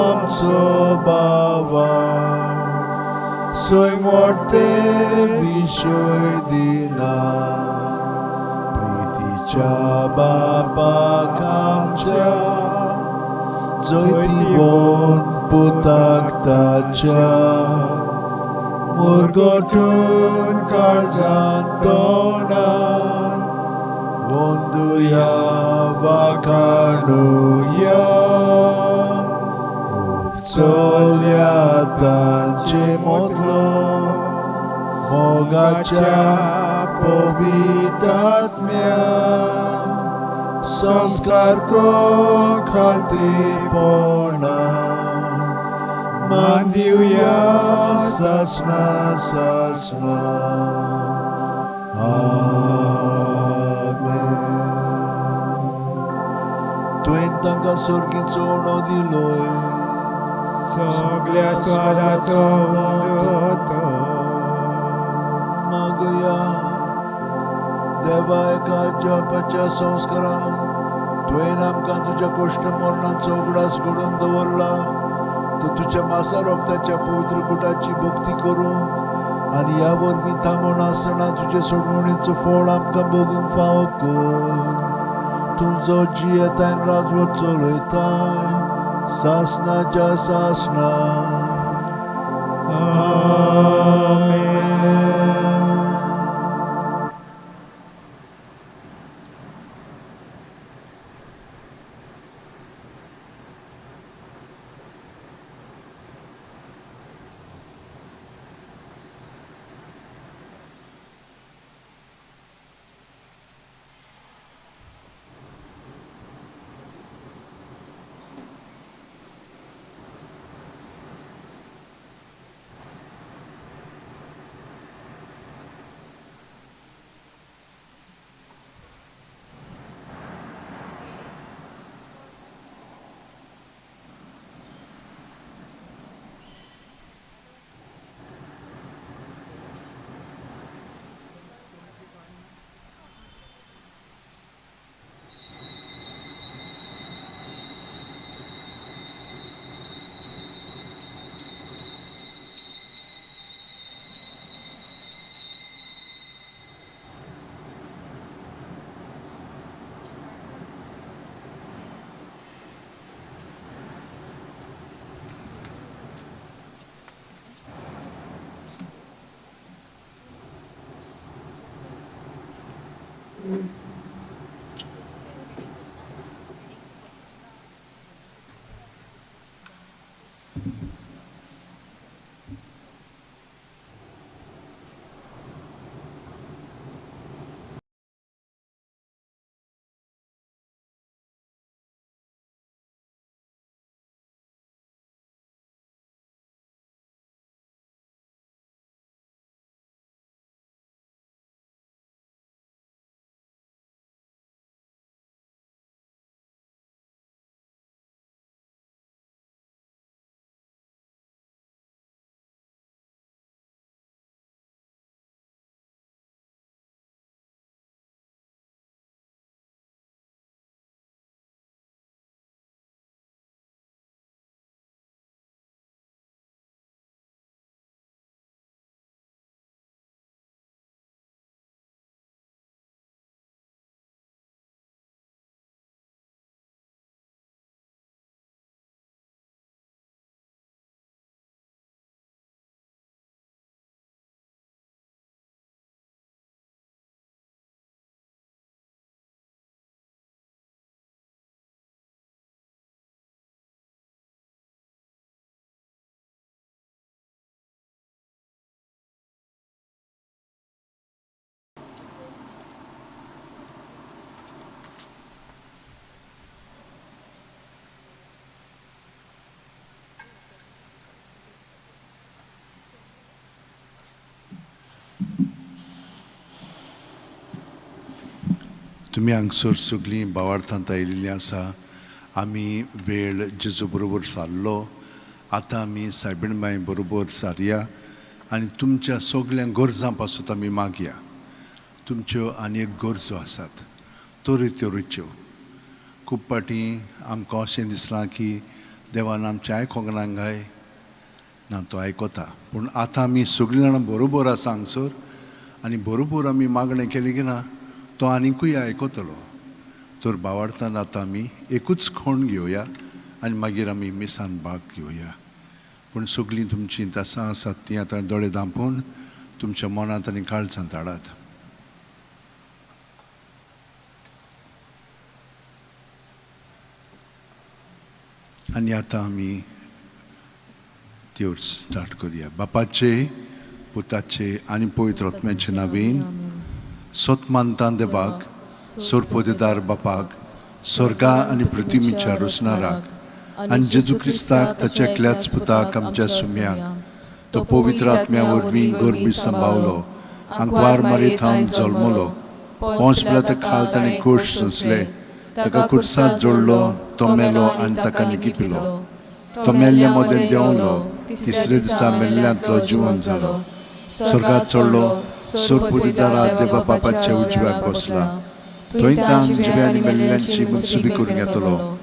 आमचो बाबा सैमोर्ते विशय दिना, प्रितीच्या बापाक आमच्या जैतिवंत पुताक ताच्या, मुरगोटून काळजांत तोंडान वंदुया वाखाणुया, उपचल्या तांचे मदलो मोगाच्या पवित्रात्म्या, संस्कार खालतेपणा मान दिवया सासणा सासणा. आमेन. तुवें तांकां सर्गीचो उणो दिलोय, सगळ्या स्वादाचो उंडो तो. मागया देवा एका जपाच्या संस्कारान तुवें आमकां तुज्या कोश्ट मरणाचो उगडास घडोवन दवरला, तर तुज्या मासा रोगताच्या पवित्र गुटाची भक्ती करूंक आनी ह्या वरवीं थांबोवन आसतना तुजे सोडवणेचो फळ आमकां भोगूंक फावो कर. तूं जो जियेताय राजवट चलयताय सासणाच्या सासणा. आमेन. तुमी हांगसर सगळीं भावार्थांत आयिल्लीं आसा. आमी वेळ जेजू बरोबर सारलो, आतां आमी सायबीण माय बरोबर सारया आनी तुमच्या सगळ्या गरजां पासून आमी मागया. तुमच्यो आनी एक गरजो आसात तरेतरेच्यो. खूब फावटी आमकां अशें दिसलां की देवान आमचें आयकोंक ना काय ना, तो आयकता. पूण आतां आमी सगळीं जाणां बरोबर आसा हांगसर आनी बरोबर आमी मागणें केलें की ना तो आनिकूय आयकतलो. तर भावार्थान आतां आमी एकूच खोण घेवया आनी मागीर आमी मिसान भाग घेवया. पूण सगळीं तुमचीं तासां आसात तीं आतां दोळे धांपून तुमच्या मनांत आनी काळजांत हाडात. आनी आतां आमी त्यो स्टार्ट करुया. बापाचे, पुताचे आनी पवित्र आत्म्याचे नांवान. सत मानता देवाक, सोरपोदेदार बापाक, स्वर्गा आनी पृथ्वीच्या रोसणाराक आनी जेजू क्रिस्ताक ताच्या एकल्याच पुताक आमच्या सुम्याक, तो पवित्र आत्म्या वरवीं गोरबी सांबावलो, आंकवार मारी थावन जल्मलो, पोंस पिलाता खाल ताणें कोश सोंसले, ताका कुर्सांत जोडलो, तो मेलो आनी ताका निकिपिलो, तो मेल्ल्या मदें देंवलो, तिसरे दिसा मेल्ल्यांतलो जिवन जालो, स्वर्गात चडलो, सोरपुदिदारा देवा बापाच्या उजव्याक बसला, थंय तान जिव्या आनी मेल्ल्यांची मनसुबी करून घेतलो.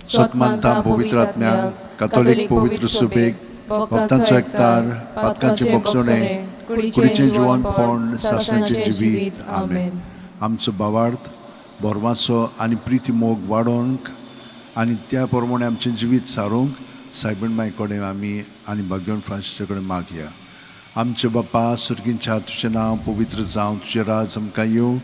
सत मानता पवित्र आत्म्याक, कातोलीक पवित्र सुबेक, भक्तांचो एकतार, पातकांचे बोगसणे, कुडीचें जिवनपण, सासणाचें जिवीत. आमेन. आमचो भावार्थ, बोरवासो आनी प्रिती मोग वाडोवंक आनी त्या प्रमाणे आमचें जिवीत सारूंक सायबीण माय कडेन आमी आनी भाग्यवन फ्रांसीसा कडेन मागया. आमचे बापा सुर्गींच्या, तुजें नांव पवित्र जावं, तुजें राज आमकां येवं,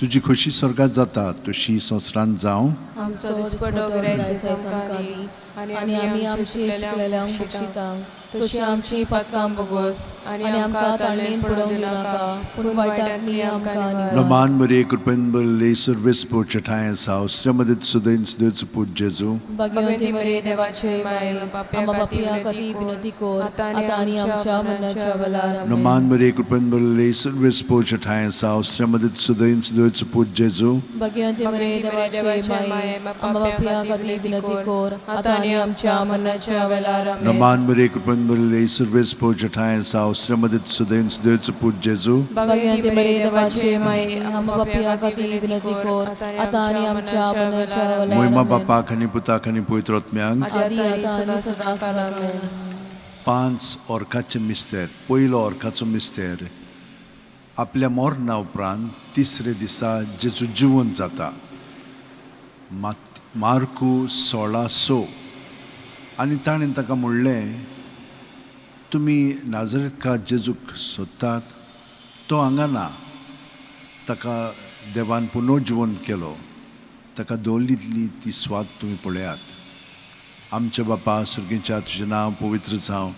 तुजी खोशी स्वर्गात जाता तशी संवसारांत जावं. आमचो दिसपटो गिरायक आमकां दी आनी आमी आमची चुकलेल्यांक बक्षिता तशी आमची पातकां बोगोस आनी आमकां ताळणेन पडोवंक दिनाका, पूण वायटांतली आमकां निवार. नमान मरे कृपेन बरले सर्वेस पोरचे ठांय आसा उसऱ्या सुदैन सुदैचो पूत जेजू. भगवंती मरे देवाचे माये, आमा बापया खातीर विनंती कर आतां आनी आमच्या मरणाच्या वेळार. आमेन. नमान मरे कृपेन बरले सर्वेस पोरचे ठांय आसा उसऱ्या सुदैन सुदैचो पूत जेजू. भगवंती मरे देवाचे माये, आमा बापया खातीर विनंती कर आतां आनी आमच्या मरणाच्या वेळार. आमेन. नमान मरे कृपेन बरले सर्वेस पोरचे ठांय आसा उसऱ्या सुदैन सुदैचो पूत जेजू. भगवंती मरे देवाचे माये, आमा बापया खातीर विनंती कर आतां आनी आमच्या मरणाच्या वेळार. मोहिमा आमेन. बापाक आनी पुताक आनी पवित्र आत्म्यांक. आदी आतां आनी सदां काल. आमेन. 5 ऑर्काचे मिस्तेर. पयलो ऑर्काचो मिस्तेर, आपल्या मरणा उपरांत तिसरे दिसा जेजू जिवन जाता. मार्कू 16:6. आनी ताणें ताका म्हणलें, तुमी नाजरेतका जेजूक सोदतात, तो हांगा ना, ताका देवान पुनर्जिवन केलो. ताका दवरलेली ती स्वाद तुमी पळयात. आमच्या बापा सुर्गेच्या, तुजें नांव पवित्र जावं,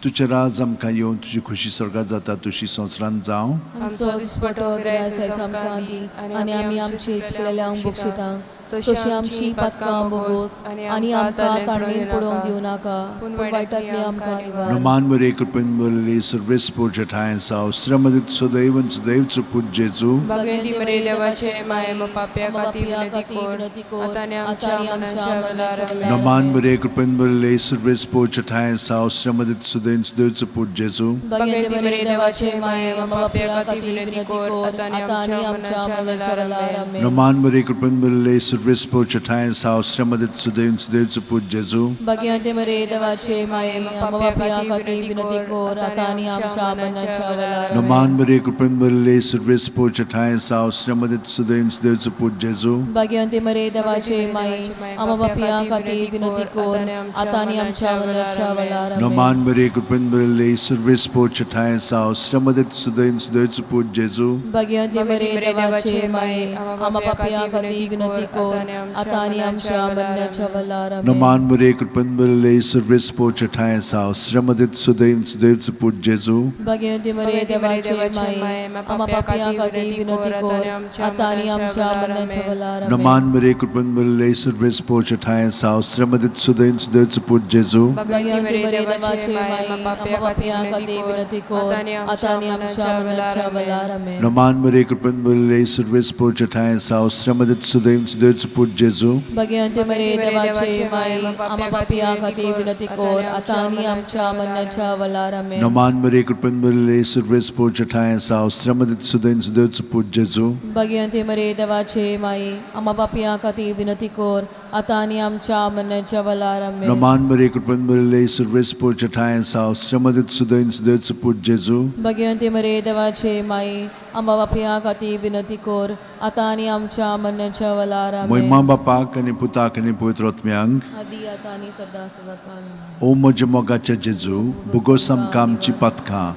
तुजें राज आमकां येवन, तुजी खुशी स्वर्गात जाता तशी संवसारांत जावं. आमचो दिसपटो गिरायस आमकां दी आनी आमी आमची चुकलेल्यांक बक्षिता तशी आमची पातकां बोगोस आनी आमकां ताणेन पडोवंक दिवं नाका, पूण वायटांतली आमकां निवार. नमान मरे, कृपेन भरलेली, सर्वेस्पोर ठांय आसा, श्रमदीत सदैव सदैव पूत जेजू. भगवती मरे देवाचे माये, पाप्या खातीर विनंती कर, आतां आनी आमच्या मरणाच्या वेळार. आमेन. नमान मरे, कृपेन भरलेली, सर्वेस्पोर ठांय आसा, श्रमदीत सदैव सदैव पूत जेजू. भगवती मरे देवाचे माये, पाप्या खातीर विनंती कर, आतां आनी आमच्या मरणाच्या वेळार. आमेन. नमान मरे, कृपेन भरलेली, सर्वेस्पोर ठांय आसा, श्रमदीत सदैव सदैव पूत जेजू. भगवती मरे देवाचे माये, पाप्या खातीर विनंती कर, आतां आनी आमच्या मरणाच्या वेळार. आमेन. नमान मरे, कृपेन भरलेली, सर्वेस्पोर ठांय आसा, श्रमदीत सदैव सदैव पूत जेजू. भगवती मरे देवाचे माये, आमा पापया खातीर विनंती कर, आतां आनी आमच्या मरणाच्या वेळार. आमेन. नमान मरे, कृपेन भरलेली, सर्वेस्पोर ठांय आसा, श्रमदीत सदैव सदैव पूत जेजू. भगवती मरे देवाचे माये, आमा पापया खातीर विनंती कर, आतां आनी आमच्या मरणाच्या वेळार. आमेन. नमान मरे, कृपेन भरलेली, सर्वेस्पोर ठांय आसा, श्रमदीत सदैव सदैव पूत जेजू. भगवती मरे देवाचे माये, आमा पापया खातीर विनंती कर, आतां आनी आमच्या मरणाच्या वेळार. आमेन. नमान मरे, कृपेन भरलेली, सर्वेस्पोर ठांय आसा, श्रमदीत सदैव सदैव पूत जेजू. भगवती मरे देवाचे माये, आमा पापया खातीर विनंती कर, आतां आनी आमच्या मरणाच्या वेळार. आमेन. नमान मरे, कृपेन भरलेली, सर्वेस्पोर ठांय आसा, श्रमदीत सदैव सदैव पूत जेजू. भगवती मरे देवाचे माये, आमा पापया खातीर विनंती कर, आतां आनी आमच्या मरणाच्या वेळार. आमेन. नमान मरे, कृपेन भरलेली, सर्वेस्पोर ठांय आसा, श्रमदीत सदैव सदैव पूत जेजू. भगवती मरे देवाचे माये, आमा पापया खातीर विनंती कर, आतां आनी आमच्या मरणाच्या वेळार. आमेन. नमान मरे, कृपेन भरलेली, सर्वेस्पोर ठांय आसा, श्रमदीत सदैव सदैव पूत जेजू. भगवती मरे देवाचे माये, आमा पापया खातीर विनंती कर, आतां आनी आमच्या मरणाच्या वेळार. आमेन. महिमा बापाक आनी पुताक आनी पवित्र आत्म्यांक, आदी आतां आनी सदां सदां काल. ओ म्हज्या मोगाच्या जेजू, भुगोस आमकां आमची पातकां,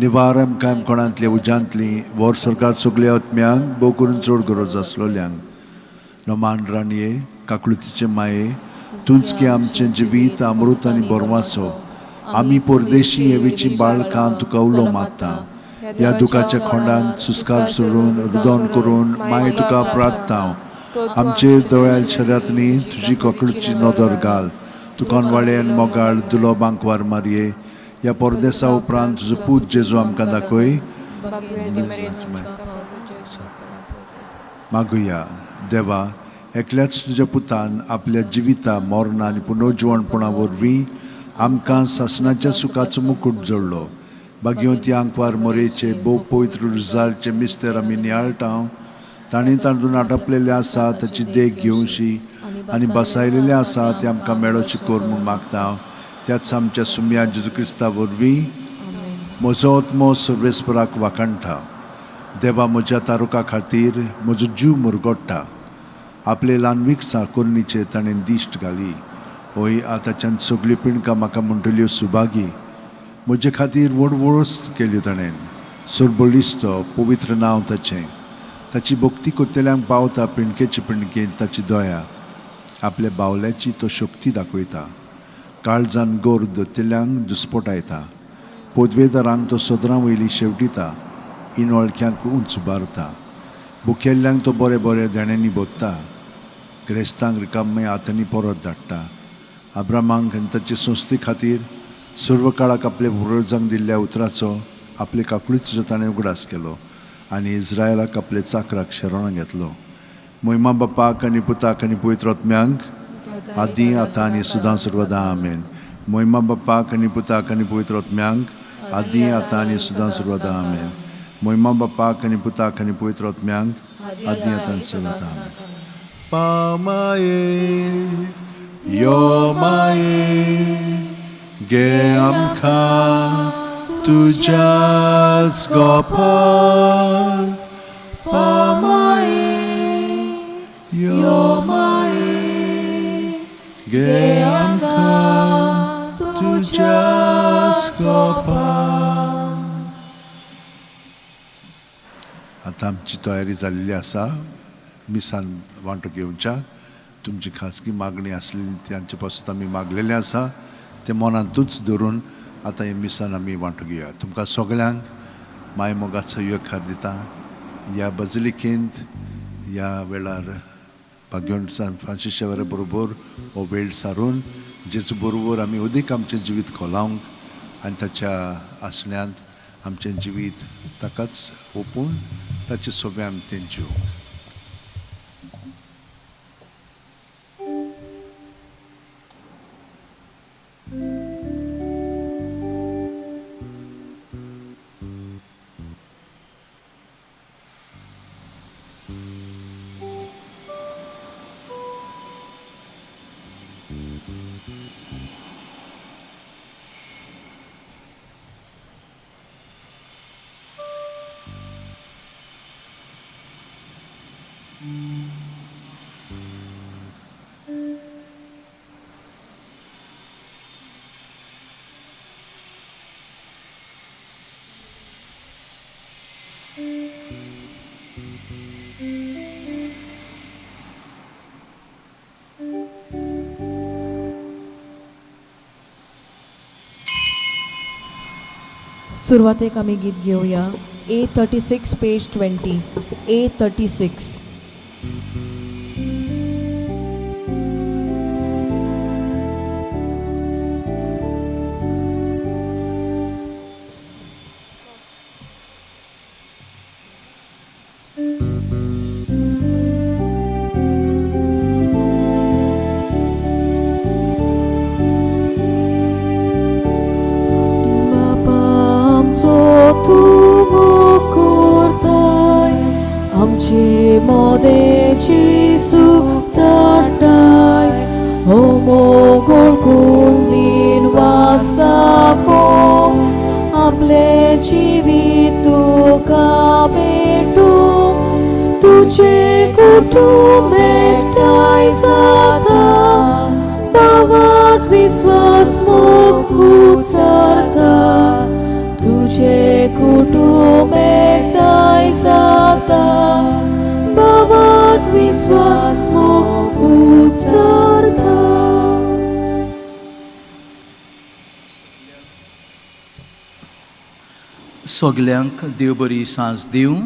निवार आमकां कोणांतल्या उज्यांतली, व्हर सरकार सगल्या आत्म्यांक, भोव करून चड गरज आसलोल्यांक. नमान राणये, काकळुतीचे माये, तूंच की आमचें जिवीत अमृत आनी बोरवासो, आमी परदेशी हेवेची बाळकां तुका उलो मारता. ह्या दुखाच्या खोंडांत सुस्कार सोडून रुदोन करून माये तुका प्रार्थता. आमचेर दोळ्याल शरीरांतनी तुजी ककळची नदर घाल. तुका वाळेन मोगाळ दुलो बांकवार मारये, ह्या परदेसा उपरांत तुजो पूत जेजू आमकां दाखय. मागुया. देवा, एकल्याच तुज्या पुतान आपल्या जिविता, मरणा आनी पुनर्जिवणपणा वरवीं आमकां सासणाच्या सुखाचो मुकूट जोडलो. बागयोंती आंकवार मोरेचे भोव पवित्र रुजारचे मिस्तेर आमी नियाळटा. ताणें तांतून आटपलेलें आसा ताची देख घेवशी आनी बसायलेलें आसा तें आमकां मेळोची कर म्हूण मागता, त्याच आमच्या सुम्या जेजू क्रिस्ता वरवीं. म्हजो आत्मो सर्वेस्पराक वाखाणटा. देवा म्हज्या तारुका खातीर म्हजो जीव मुरगोडटा. आपले ल्हानवीक साकोरणीचेर ताणें दिश्ट घाली. हय, आतांच्यान सगल्यो पिणकां म्हाका म्हणटल्यो सुभागी. म्हजे खातीर व्हड वस्त केल्यो ताणें. सरबळिस्त पवित्र नांव ताचें. ताची भक्ती करतल्यांक पावता पिणकेचे पिणकेंत ताची दया. आपल्या बावल्याची तो शक्ती दाखयता. काळजान गोर दत्तल्यांक दुस्पटायता. पदवेदारांक तो सदरां वयली शेवटिता. इनवळख्यांक उंच उबारता. भुकेल्ल्यांक तो बरे बरे देण्यांनी भरता. ग्रेस्तांक रिकाम्या हातांनी परत धाडटा. आब्रामांक आनी ताचे संस्थे खातीर सर्व काळाक आपल्या पुर्वजांक दिल्ल्या उतराचो आपले काकुळीचो ताणें उगडास केलो आनी इस्रायलाक आपले चाकराक शरणां घेतलो. मोहिमा बापाक आनी पुताक आनी पवित्र आत्म्यांक, आदी आतां आनी सदां सर्वदां. आमेन. मोहिमा बापाक आनी पुताक आनी पवित्र आत्म्यांक, आदी आतां आनी सदां सर्वदां. आमेन. मोहिमा बापाक आनी पुताक आनी पवित्र आत्म्यांक, आदी आतां आनी सदां. आमेन. पामाये, यो माये, गे आमकां तुज्याच गोपाळ. पामाये, यो माये, गे आमकां तुज्याच गोपाळ. आतां आमची तयारी जाल्ली आसा मिसान वांटो घेवच्याक. तुमची खाजगी मागणी आसलेली तांचे पासून आमी मागलेलें आसा, तें मनांतूच धरून आतां हे मिसान आमी वांटो घेवया. तुमकां सगळ्यांक माय मोगाचो येवकार दिता. ह्या बजलिकेंत ह्या वेळार भाग्योन सान फ्रांसीस शेवरा बरोबर हो वेळ सारून जेजू बरोबर आमी अदीक आमचें जिवीत खोलावंक आनी ताच्या आसण्यांत आमचें जिवीत ताकाच ओपून ताचे सोबे आमी तें जिवंक. सुरवातेक आमी गीत घेवया A36 page 20 A36. बापा आमचो तूं मोग करताय, आमचे मोदेची सूख धाडटाय, हो मोग ओळखून दिन वासाको, आपलें जिवीत तुका भेटूंक, तुजें कुटुंब एकठांय जाता, भावाक विस्वास मोग उचारता, तुजें कुटुंब एकठांय जाता, भावाक विस्वास मोग उचारता. सगल्यांक देव बरी सांज दिवं.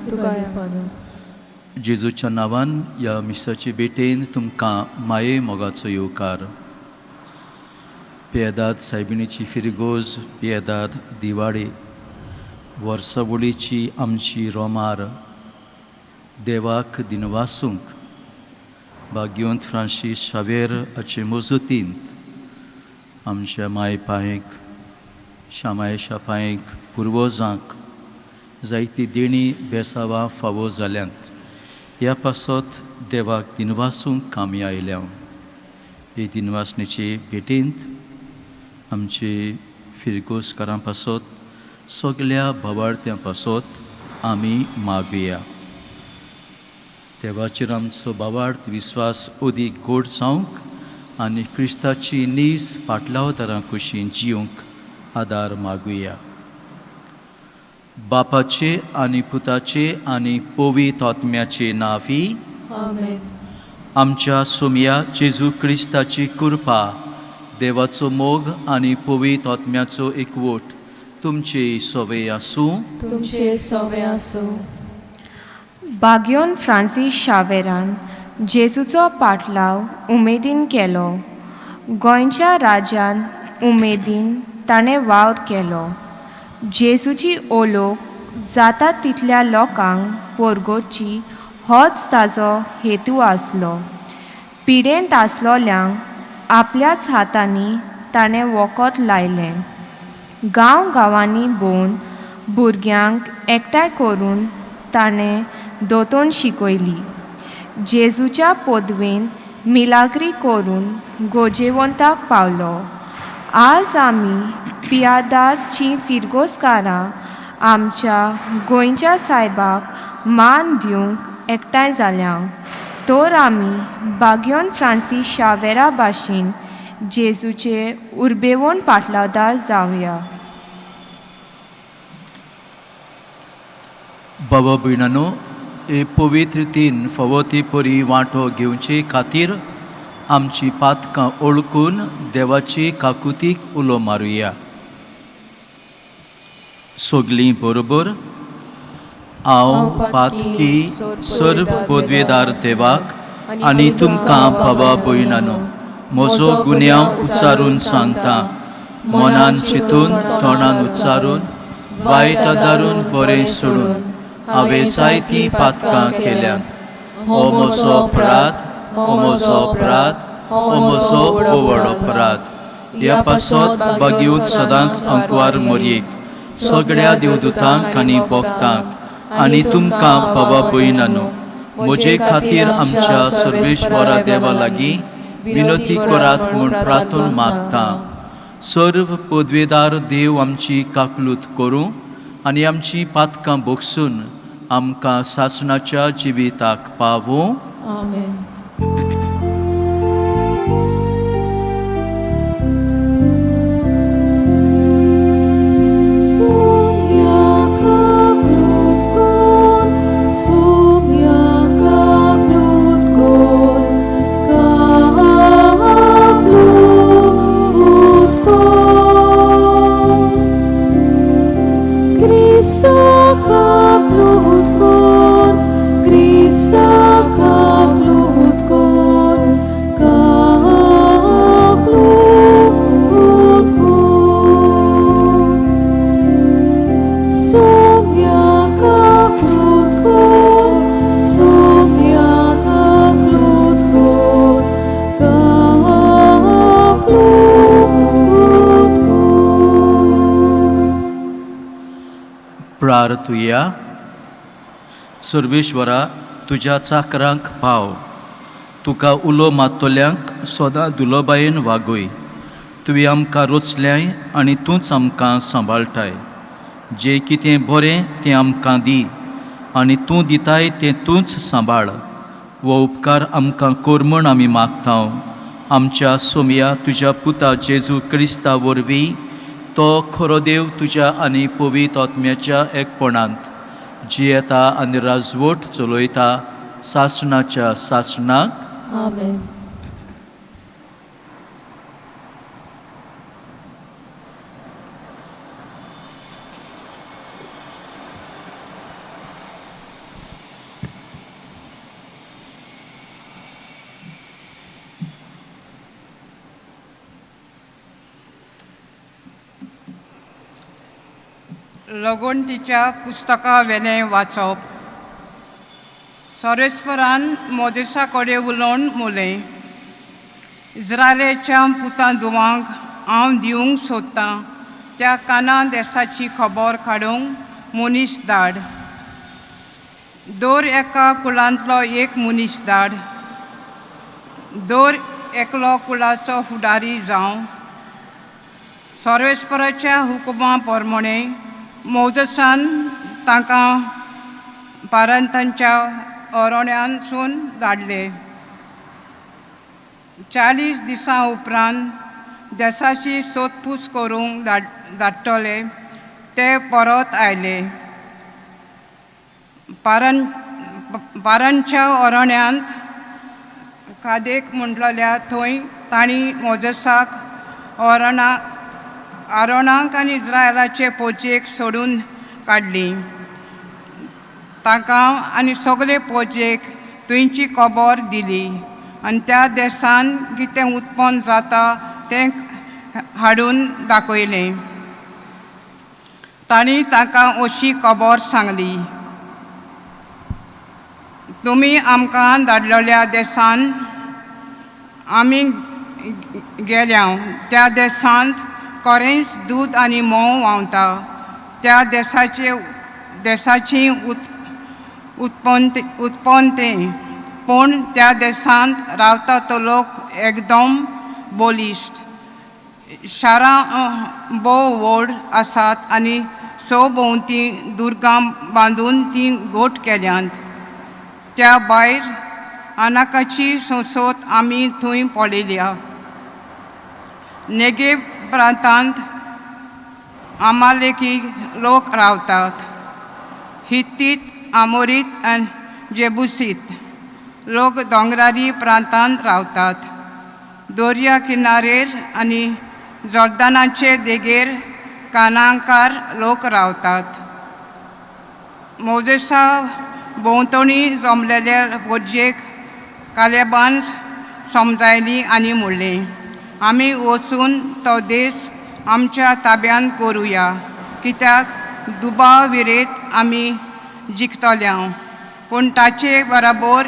तुका फादर. जेजूच्या नांवान ह्या मिसाचे भेटेन तुमकां माये मोगाचो येवकार. पियेदाद सायबिणीची फिरगोज, पियेदाद दिवाळे वर्सावळीची आमची रोमार देवाक दिनवासूंक भाग्यवंत फ्रांसीस शावेर हाचे मजतींत आमच्या माय पांयक, शामायशा पांयक, पुर्वजांक जायती देणी बेसावां फावो जाल्यांत. ह्या पासत देवाक दिनवासूंक आमी आयल्या. हे दिनवासणेचे भेटेंत आमचे फिरगोजकारां पासत, सगल्या भावार्थ्यां पासत आमी मागया. देवाचेर आमचो भावार्थ विस्वास अदीक गोड जावंक आनी क्रिस्ताची नीज पाटलावतारां कुशीन जिवंक आदार मागुया. बापाचे आनी पुताचे आनी पवित्र आत्म्याचे नांवी आमेन. आमच्या सोमया जेजू क्रिस्ताची कृपा, देवाचो मोग आनी पवित्र आत्म्याचो एकवट तुमचे सवे आसूं. तुमचे सवे आसूं. बाग्योन फ्रांसीस शावेरान जेजूचो पाटलाव उमेदीन केलो. गोंयच्या राज्यान उमेदीन ताणें वावर केलो. जेजूची ओलोक जाता तितल्या लोकांक पोरगोची होच ताजो हेतू आसलो. पिडेंत आसलोल्यांक आपल्याच हातांनी ताणें वखद लायलें. गांव गांवांनी भोंवन भुरग्यांक एकठांय करून ताणें दोतोन शिकयली. जेजूच्या पदवेन मिलाग्री करून गोजेवंताक पावलो. आज आमी पियादाची फिरगोजकारां आमच्या गोंयच्या सायबाक मान दिवंक एकठांय जाल्या, तर आमी बाग्योन फ्रांसीस शावेरा भाशेन जेजूचे उर्बेवण पाटलावदार जावया. बाबा भयणानो, हे पवित्र तीन फावो ती परी वांटो घेवचे खातीर आमची पातकां ओळखून देवाची काकुतीक उलो मारुया. सगलीं बरोबर. हांव पातकी सर्व पदवेदार देवाक आनी तुमकां बाबा भयणानो म्हजो गुन्यांव उच्चारून सांगता. मनान चिंतून, तोंडान उच्चारून, वायट आदारून बरें सोडून हांवें जायतीं पातकां केल्यांत. हो म्हजो अपराध, हो म्हजो अपराध, हो म्हजो व्हड अपराध. ह्या पासत बागीवत सदांच अंकवार मोरयेक, सगळ्या देवदूतांक आनी भक्तांक आनी तुमकां बाबा भयणानो म्हजे खातीर आमच्या सर्वेश्वरा देवा लागीं विनंती करात म्हूण प्रार्थून मागता. सर्व पदवेदार देव आमची काकलूत करूं आनी आमची पातकां भोगसून आमकां सासणाच्या जिविताक पावूं. आमेन. प्रार्थुया. सर्वेश्वरा, तुज्या चाकरांक पाव. तुका उलो मात्तल्यांक सदां दुलोबायेन वागय. तुवें आमकां रोचल्याय आनी तूंच आमकां सांबाळटाय. जें कितें बरें तें आमकां दी आनी तूं दिताय तें तूंच सांबाळ. हो उपकार आमकां कर म्हूण आमी मागता आमच्या सोमया तुज्या पुता जेजू क्रिस्ता वरवीं. तो खरो देव तुज्या आनी पवित्र आत्म्याच्या एकपणांत जियेता आनी राजवट चलयता सासणाच्या सासणाक. आमेन. लगोणटीच्या पुस्तका वेलें वाचप. सोरेस्परान मोजेसा कडेन उलोवन मुलें, इस्रायलाच्या पुतां दुवांक हांव दिवंक सोदतां त्या काना देसाची खबर काडूंक मनीस धाड. दर एका कुळांतलो एक मनीस धाड. दर एकलो कुळाचो फुडारी जावं. सर्वेस्पराच्या हुकुमा प्रमाणे मोजसान तांकां पारंतांच्या अरण्यांसून धाडले. 40 दिसां उपरांत देसाची सोदपूस करूंक धाडटले ते परत आयले. पारांच्या अरण्यांत कादेक म्हणटल्या थंय तांणी मोजसाक आरोणाक आनी इस्रायलाचे पोजेक सोडून काडली. तांकां आनी सगळे पोजेक थंयची खबर दिली आनी त्या देसान कितें उत्पन्न जाता तें हाडून दाखयलें. तांणी तांकां अशी खबर सांगली, तुमी आमकां धाडलेल्या देसान आमी गेल्या. त्या देसांत खरेंच दूद आनी म्होंव व्हांवता. त्या देसाची उत्पन्न तें, पूण त्या देसांत रावता तो लोक एकदम बलिश्ट. शारां भोव व्हड आसात आनी सभोंवती दुर्गां बांदून तीं घट केल्यांत. त्या भायर आनाकाची संसद आमी थंय पळयल्या. नेगेव प्रांतांत आमालेकी लोक रावतात. हित्तीत, आमोरीत आनी जेबुसीत लोक दोंगरारी प्रांतांत रावतात. दर्या किनारेर आनी जॉर्दानाचे देगेर कानांकार लोक रावतात. मोजेसा भोंवतणी जमलेले पोरजेक कालेबान समजायली आनी म्हणलें, आमी वचून तो देस आमच्या ताब्यांत करुया, कित्याक दुबाव विरेत आमी जिखतले. पूण ताचे बराबर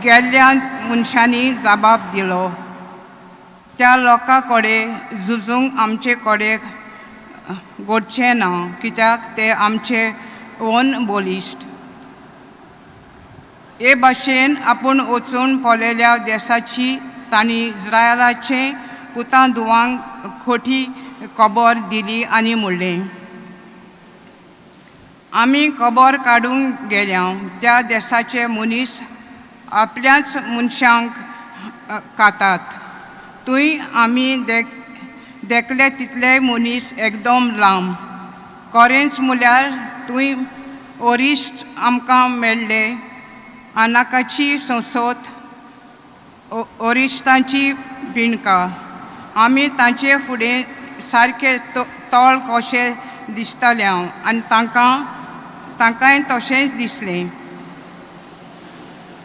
गेल्ल्या मनशांनी जबाब दिलो, त्या लोकां कडेन झुजूंक आमचे कडेन घडचें ना, कित्याक ते आमचे ओन बलिश्ट. हे भाशेन आपूण वचून पळयल्या देसाची तांणी इस्रायलाचे पुतां धुवांक खोटी खबर दिली आनी म्हणलें, आमी खबर काडूंक गेल्या त्या देसाचे मनीस आपल्याच मनशांक खातात. थंय आमी देखले तितले मनीस एकदम लांब. खरेंच म्हळ्यार थंय वरिश्ट आमकां मेळ्ळे. आनाकाची संसद वरिश्ठांची पिणकां. आमी तांचे फुडें सारके तोळ कशे दिसताले आनी तांकांय तशेंच दिसलें.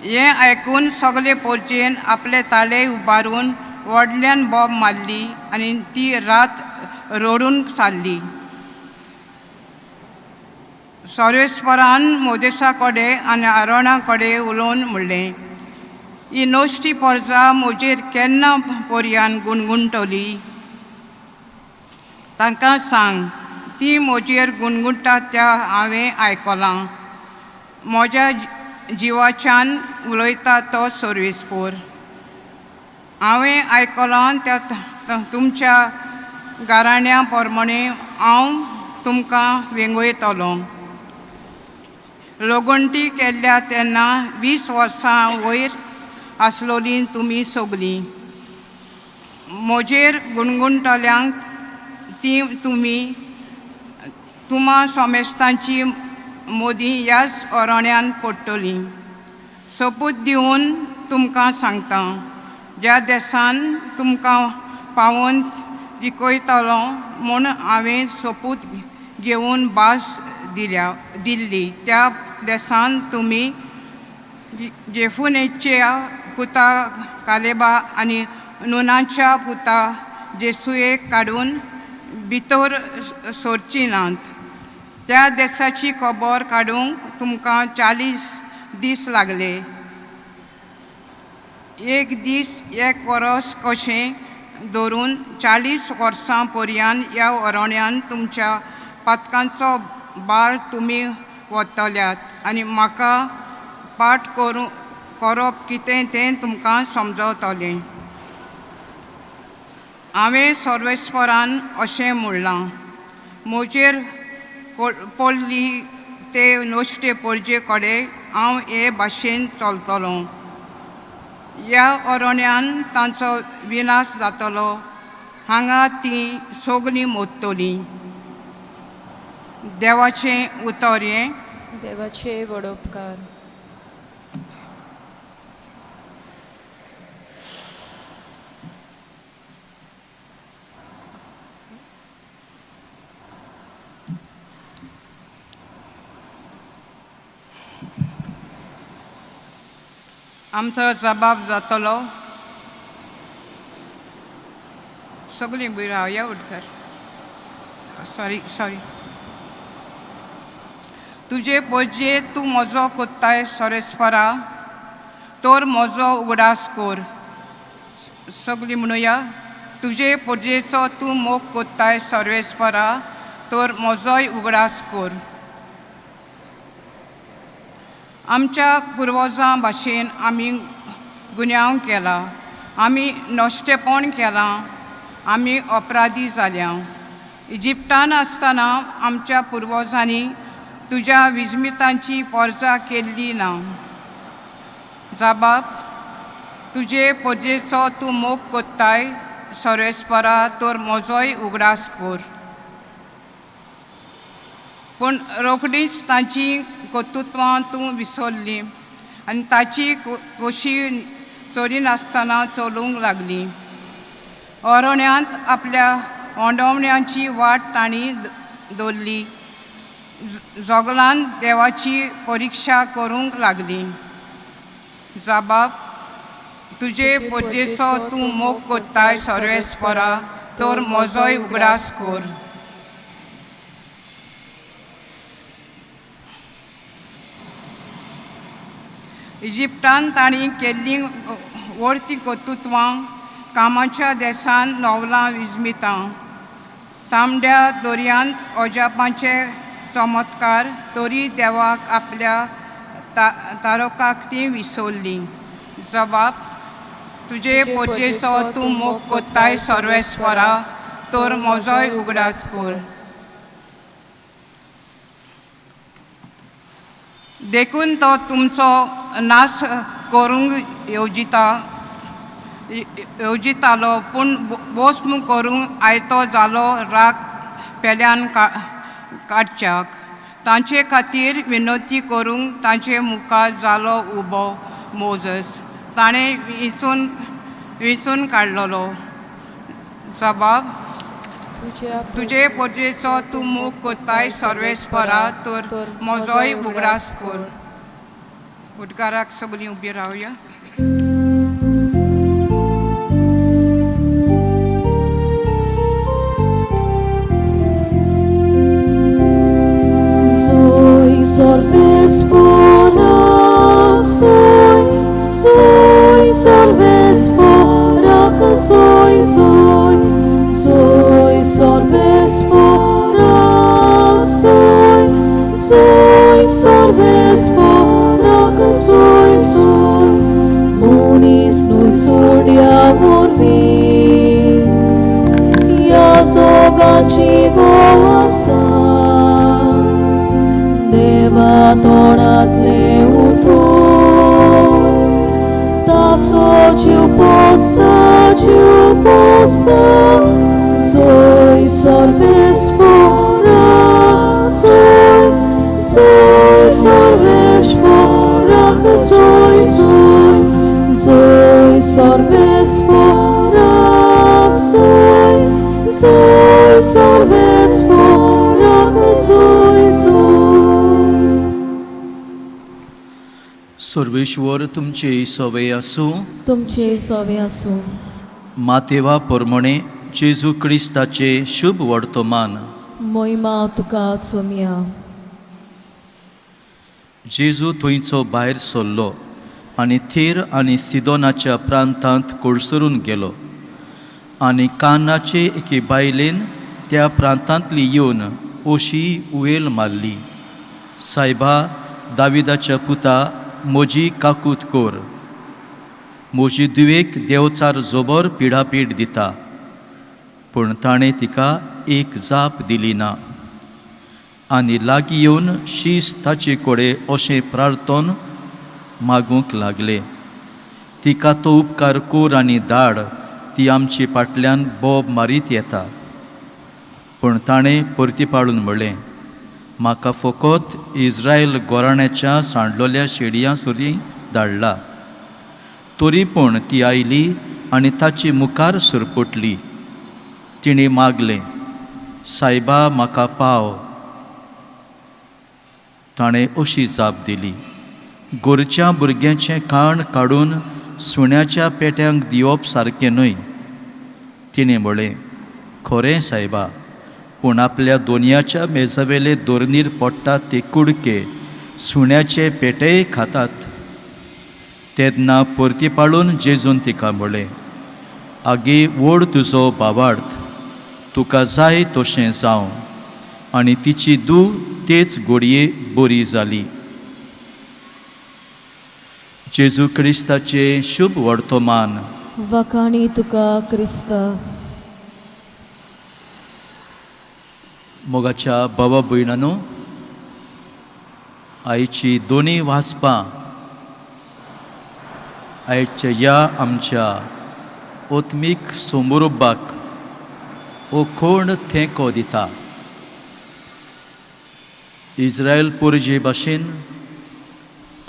हें आयकून सगळे पोरचेन आपले ताळे उबारून व्हडल्यान बोब मारली आनी ती रात रडून सारली. सर्वेस्परान मोजेसा कडेन आनी आरोणा कडेन उलोवन म्हणलें, ही नश्टी पोरजा म्हजेर केन्ना पर्यान गुणगुणटली? तांकां सांग, ती म्हजेर गुणगुणटा त्या हांवें आयकलां. म्हज्या जिवाच्यान उलयता तो सर्वेस्पोर. हांवें आयकलां त्या तुमच्या गाराण्या प्रमाणे हांव तुमकां वेंगयतलो. लगणटी केल्ल्या तेन्ना 20 वर्सां वयर आसलोलीं तुमी सगलीं. म्हजेर गुणगुणटल्यांक ती तुमी तुमा समेस्तांची मोदीं ह्याच अरण्यांत पडटलीं. सोपूत दिवन तुमकां सांगता, ज्या देसान तुमकां पावोवन जिखयतलो म्हूण हांवें सोपूत घेवन भास दिल्ली त्या देसान तुमी जेफुनेच्या पुता कालेबा आनी नुनाच्या पुता जेसुयेक काडून भितर सरची नात. त्या देसाची खबर काडूंक तुमकां 40 दीस लागले. एक दीस एक वरस कशें धरून 40 वर्सां पर्यान ह्या अरण्यांत तुमच्या पातकांचो भार तुमी वतल्यात आनी म्हाका पाठ करप कितें तें तुमकां समजतलें. हांवें सर्वेस्परान अशें म्हणलां, म्हजेर पडली ते नश्टे पोरजे कडेन हांव हे भाशेन चलतलो. ह्या अरण्यान तांचो विनाश जातलो, हांगा तीं सगलीं मोडटलीं. देवाचें उतर हें. देवाचे वडोपकार. आमचो जबाब जातलो. सगळीं उबी रावया उडकर. Sorry sorry. तुजे पोजे तूं म्हजो कोत्ताय सोरेस्परा, तर म्हजो उगडास कोर. सगळीं म्हणुया, तुजे पोजेचो तूं मोग कोत्ताय सर्वेस्परा, तर म्हजोय उगडास कोर. आमच्या पुर्वजां भाशेन आमी गुन्यांव केला, आमी नश्टेपण केलां, आमी अपराधी जाल्या. इजिप्तान आसतना आमच्या पुर्वजांनी तुज्या विजमितांची पोरजा केल्ली ना. जाबाब, तुजे पोजेचो तूं मोग कोत्ताय सर्वेस्परा, तर म्हजोय उगडास कोर. पूण रोखडीच तांची कर्तुत्वां तूं विसरली आनी ताची कोशी चोरिनासतना चलूंक लागली. अरण्यांत आपल्या ओंडवण्याची वाट तांणी दवरली. जोगलान देवाची परिक्षा करूंक लागली. जाबाब, तुजे पोजेचो तूं मोग कोत्ताय सर्वेस्परा, तर म्हजोय उगडास कर. इजिप्तान तांणी केल्लीं व्हडतीं कर्तुत्वां, कामाच्या देसान नवलां विजमितां, तांबड्या दर्यांत अजापांचे चमत्कार, तरी देवाक आपल्या तारकाक ती विसरली. जबाब, तुजे पोजेचो तूं मोग कोत्ताय सर्वेस्परा, तर म्हजोय उगडास कर. देखून तो तुमचो नाश करूंक येवजितालो, पूण बोस्म करूंक आयतो जालो राग पेल्यान काडच्याक. तांचे खातीर विनंती करूंक तांचे मुखार जालो उबो मोजस, ताणें विंचून काडलेलो. जबाब, तुजे पोजेचो तूं मोग कोत्ताय सर्वेस्परा, तर म्हजोय उगडास कर. उदकाराक सगळीं उबी रावया. Soy sorves porak, soy, soy sorves porak, soy, soy, soy sorves porak, soy, soy sorves porak, soy, soy, Munis न्हय चोड्या वरवीं ह्या जगाची वो आसा देवा तोंडांतलें उतर ताचो जीव पोसता, जीव पोसता. सोय सर्वेस्परा, सोय, सोय सर्वेस्परा, सोय, सोय, सोय सर्वेस्परा, सोय, सोय सर्वेस्परा, सोय, सोय. सर्वेश्वर तुमचे सवय आसूं. तुमचे सवे आसूं. मातेवा पोरमणे जेजू क्रिस्ताचे शुभ वर्तमान. मोहिमा तुका सोमया. जेजू थंयचो भायर सरलो आनी थीर आनी सिदोनाच्या प्रांतांत कोळसरून गेलो. आनी कानाचे एके बायलेन त्या प्रांतांतली येवन अशी उयेल मारली, सायबा, दाविदाच्या पुता, म्हजी काकूत कर. म्हजी दुवेक देवचार जबर पिडापीड दिता. पूण ताणें तिका एक जाप दिली ना. आनी लागीं येवन शीस ताचे कडेन अशें प्रार्थन मागूंक लागले, तिका तो उपकार कर आनी धाड, ती आमचे फाटल्यान बोब मारीत येता. पूण ताणें परती पाळून म्हणलें, म्हाका फकत इस्रायल गोराण्याच्या सांडलोल्या शेडयां सुरी धाडला. तरी पूण ती आयली आनी ताचे मुखार सरपटली. तिणें मागलें, सायबा, म्हाका पाव. ताणें अशी जाप दिली, गोरच्या भुरग्यांचें खाण काडून सुण्याच्या पेट्यांक दिवप सारकें न्हय. तिणें म्हळें, खरें सायबा, पूण आपल्या दोनयाच्या मेजावेले दोरनीर पडटात ते कुडके सुण्याचे पेटेय खातात. तेन्ना परती पाळून जेजून तिका म्हळें, आगे, व्हड तुजो भावार्थ, तुका जाय तशें जावं. आनी तिची धूव तेच घडये बरी जाली. जेजू क्रिस्ताचें शुभ वर्तमान. वाखाणी तुका क्रिस्ता. मोगाच्या बाबा भयणानो, आयची दोनी वाचपां आयच्या ह्या आमच्या आत्मीक समोरुबाक हो कोण थेंको दिता. इज्रायल पोरजे भाशेन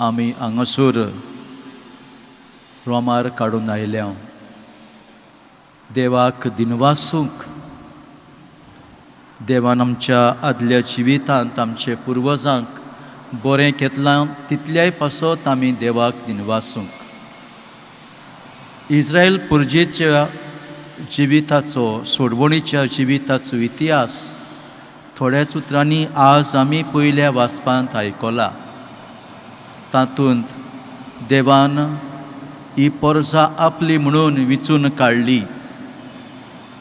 आमी हांगासर रोमार काडून आयल्या देवाक दिनवासूंक. देवान आमच्या आदल्या जिवितांत आमचे पुर्वजांक बरें घेतलां तितल्याय पासत आमी देवाक दिनवासूंक. इज्रायल पुर्जेच्या जिविताचो, सोडवणीच्या जिविताचो इतिहास थोड्याच उतरांनी आज आमी पयल्या वाचपांत आयकला. तातूंत देवान ही पोरसां आपली म्हणून विचून काडली,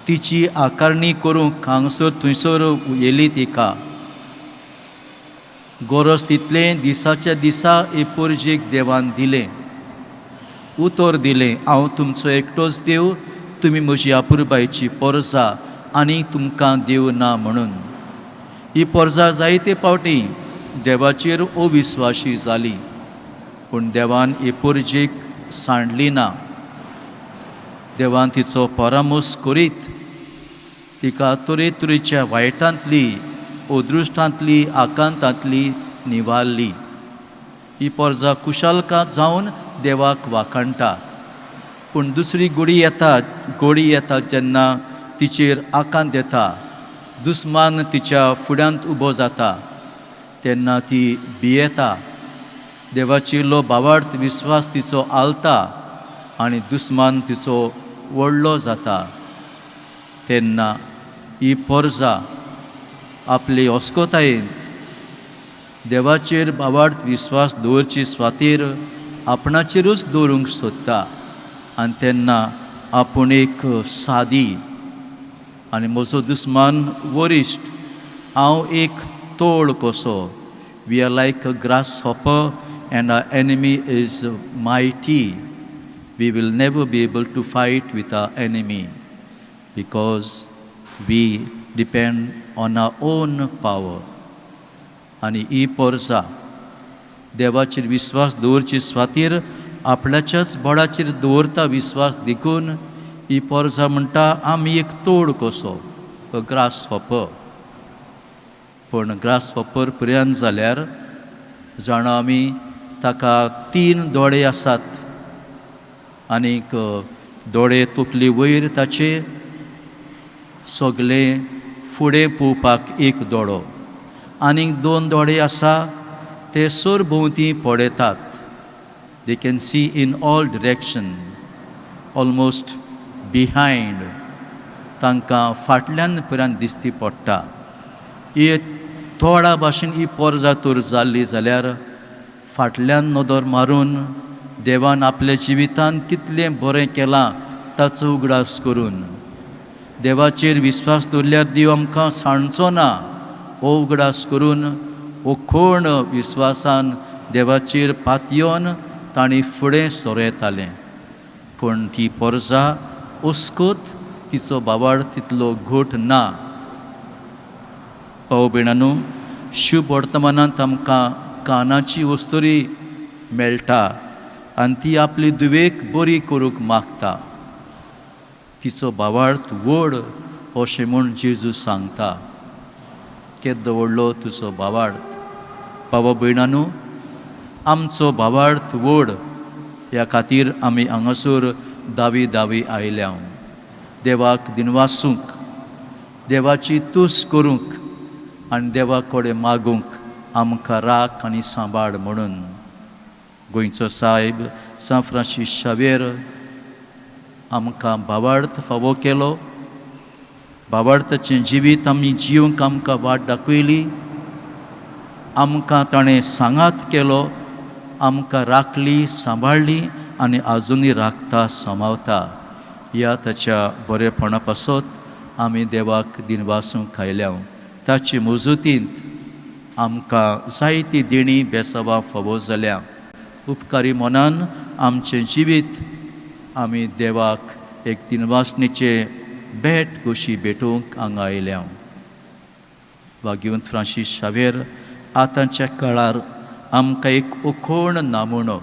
तिची आकारणी करूंक हांगसर थंयसर येली. तिका गरज तितलें दिसाच्या दिसा हे पोरजेक देवान दिलें, उतर दिलें, हांव तुमचो एकटोच देव, तुमी म्हजी अपुरबायची पोरसा आनी तुमकां देव ना म्हणून. ही पोरसा जायते फावटी देवाचेर अविस्वाशी जाली, पूण देवान हे पोरजेक सांडली ना. देवान तिचो परामोस करीत तिका तरेतरेच्या वायटांतली, अदृश्टांतली, आकांतांतली निवारली. ही पोरजा कुशालका जावन देवाक वाखाणटा. पूण दुसरी गोडी येता, गोडी येता जेन्ना तिचेर आकांत येता, दुस्मान तिच्या फुड्यांत उबो जाता, तेन्ना ती भियेता. देवाचेलो भावार्थ विस्वास तिचो आलता आनी दुस्मान तिचो व्हडलो जाता. तेन्ना ही पोरजा आपले अस्कोतायेंत देवाचेर भावार्थ विस्वास दवरचे स्वातीर आपणाचेरूच दवरूंक सोदता आनी तेन्ना आपूण एक सादी आनी म्हजो दुस्मान वरिश्ठ, हांव एक तोळ कसो. We are like a grasshopper and our enemy is mighty. We will never be able to fight with our enemy because we depend on our own power. आनी ही पोरसा देवाचेर विस्वास दवरचे स्वातीर आपल्याच्याच बळाचेर दवरता विस्वास. देखून ही पोरसा म्हणटा, आमी एक तोड कसो, ग्रास हॉपर. पूण ग्रास हॉपर पर्यंत जाल्यार जाणा आमी, ताका तीन दोळे आसात आनीक दोळे तकली वयर ताचे सगळे फुडें पळोवपाक एक दोळो, आनीक दोन दोळे आसा ते सरभोंवती पळयतात. They can see in all direction, almost behind. तांकां फाटल्यान पर्यंत दिसती पडटा. ही थोडा भाशेन ही पोरजा तर जाल्ली जाल्यार फाटल्यान नदर मारून देवान आपल्या जिवितान कितलें बरें केलां ताचो उगडास करून, देवाचेर विस्वास दवरल्यार देव आमकां सांडचो ना हो उगडास करून, हो कोण विस्वासान देवाचेर पातयेवन तांणी फुडें सरूं येतालें. पूण ती पोरजा अस्कत, तिचो बावाड तितलो घट ना. भाव भयणांनो, शुभ वर्तमानांत आमकां कानाची वस्तुरी मेळटा आनी ती आपली धुवेक बरी करूंक मागता. तिचो भावार्थ व्हड अशें म्हूण जेजू सांगता. केदो व्हडलो तुजो भावार्थ! भावा भयणांनो, आमचो भावार्थ व्हड, ह्या खातीर आमी हांगासर दावी दावी आयल्या देवाक दिनवासूंक, देवाची तुस करूंक आनी देवा कडेन मागूंक, आमकां राख आनी सांबाळ म्हणून. गोंयचो सायब सांत फ्रांसीस शावेर आमकां भावार्थ फावो केलो. भावार्थाचें जिवीत आमी जिवंक आमकां वाट दाखयली. आमकां ताणें सांगात केलो, आमकां राखली, सांबाळ्ळी आनी आजुनूय राखता, सांबाळता. ह्या ताच्या बरेपणा पासत आमी देवाक दिनवासूंक आयल्या. ताचे मजतींत आमकां जायती देणी बेसावां फावो जाल्या. उपकारी मनान आमचें जिवीत आमी देवाक एक दिनवासणेचे भेट कशी भेटोवंक हांगा आयल्या. भाग्यवंत फ्रांसीस शावेर आतांच्या काळार आमकां एक ओखोण नामुणो.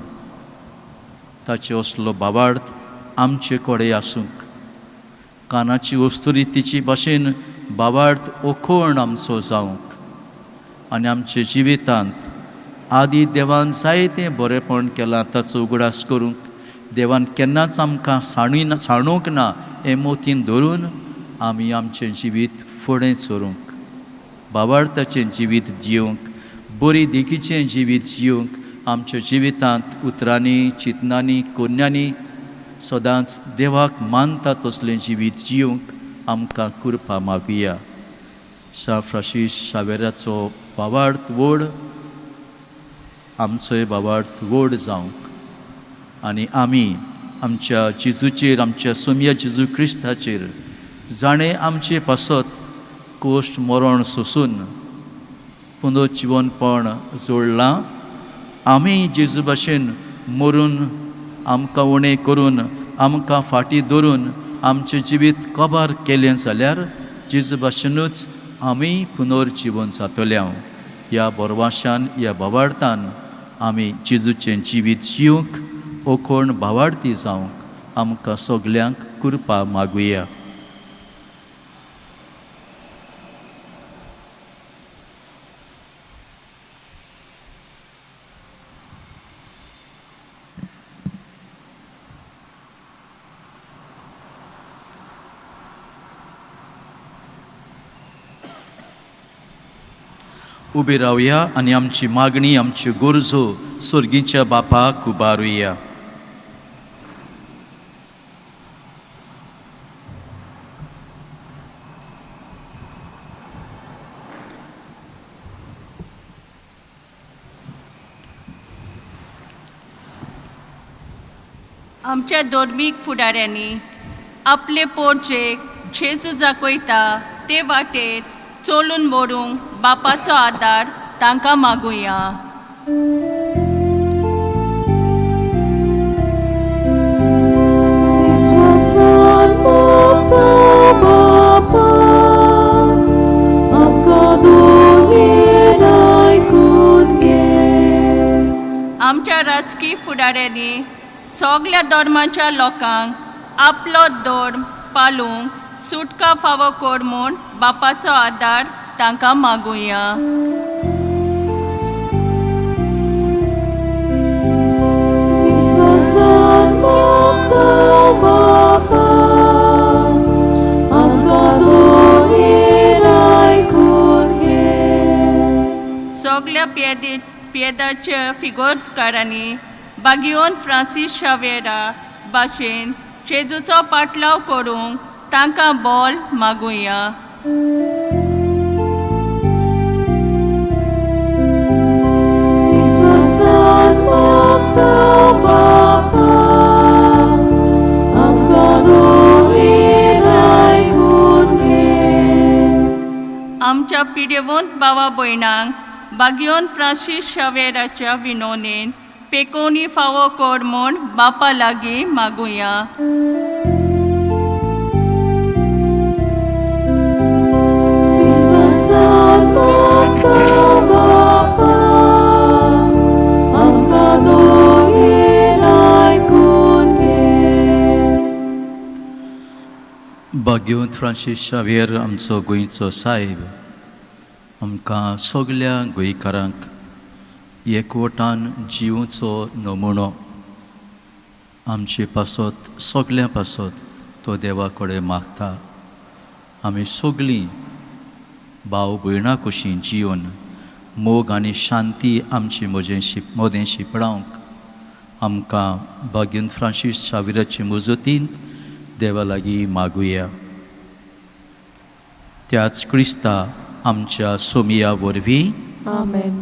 ताचे असलो भावार्थ आमचे कडेन आसूंक, कानाची वस्तुरी तिची भाशेन भावार्थ ओखोण आमचो जावंक. आनी आमच्या जिवितांत आदी देवान जायतें बरेंपण केलां ताचो उगडास करूंक देवान केन्नाच आमकां साणूय साणूंक ना हें मोतीन धरून आमी आमचें जिवीत फुडें सरूंक, बाबार्थाचें जिवीत जिवंक, बरी देखीचें जिवीत जिवंक आमच्या जिवितांत उतरांनी, चिंतनांनी, कोन्यांनी सदांच देवाक मानता तसलें जिवीत जिवंक आमकां कृपा मागुया. सांत फ्रांसीस शावेराचो भावार्थ व्हड, आमचोय भावार्थ व्हड जावंक आनी आमी आमच्या जेजूचेर, आमच्या सोमया जेजू क्रिस्ताचेर, जाणें आमचे पासत कोश्ट मरण सोसून पुनर्जिवनपण जोडलां, आमी जेजू भाशेन मरून आमकां उणें करून आमकां फाटीं धरून आमचें जिवीत कबार केलें जाल्यार जेजू भाशेनूच आमी पुनर्जिवन जातले. हांव ह्या बोरवाशान, ह्या भावार्थान आमी जेजूचें जिवीत जिवंक ओकोण भावार्थी जावंक आमकां सगल्यांक कृपा मागुया. उबी रावया आनी आमची मागणी, आमच्यो गरजो सर्गीच्या बापाक उबारुया. आमच्या धर्मीक फुडाऱ्यांनी आपले पोरजेक जेजू दाखयता ते वाटेर चलून व्हरूंक बापाचो आदार तांकां मागुया. विस्वासान मागता बापा, आमकां दोयेन आयकून घे. आमच्या राजकी फुडाऱ्यांनी सगल्या धर्माच्या लोकांक आपलो धर्म पाळूंक सुटका फावो कर म्हूण बापाचो आदार तांकां मागुया. विस्वासान मागता बापा, आमकां दोयेन आयकून घे. सगल्या पियेदाच्या फिगोर्जकारांनी बागियोन फ्रांसीस शावेरा भाशेन जेजूचो पाटलाव करूंक तांकां बोल मागुया. विस्वासान मागता बापा, आमकां दोयेन आयकून घे. आमच्या पिडेवंत भावा भयणांक बागियोन फ्रांसीस शावेराच्या विनोनेन पेकोवणी फावो कर म्हूण बापा लागीं मागुया. विस्वासान मागता बापा, आमकां दोयेन आयकून घे. भाग्यवंत फ्रांसीस शावेर आमचो गोंयचो सायब आमकां सगल्या गोंयकारांक एकवटान जिवचो नमुनो आमचे पासत, सगल्यां पासत तो देवा कडेन मागता. आमी सगलीं भाव भयणां कशीं जिवन मोग आनी शांती आमचे म्हजें शिप मदें शिंपडावंक आमकां भाग्यवंत फ्रांसीस शाविराचे मजतीन देवा लागीं मागुया. त्याच क्रिस्ता आमच्या सोमिया वरवीं. आमेन.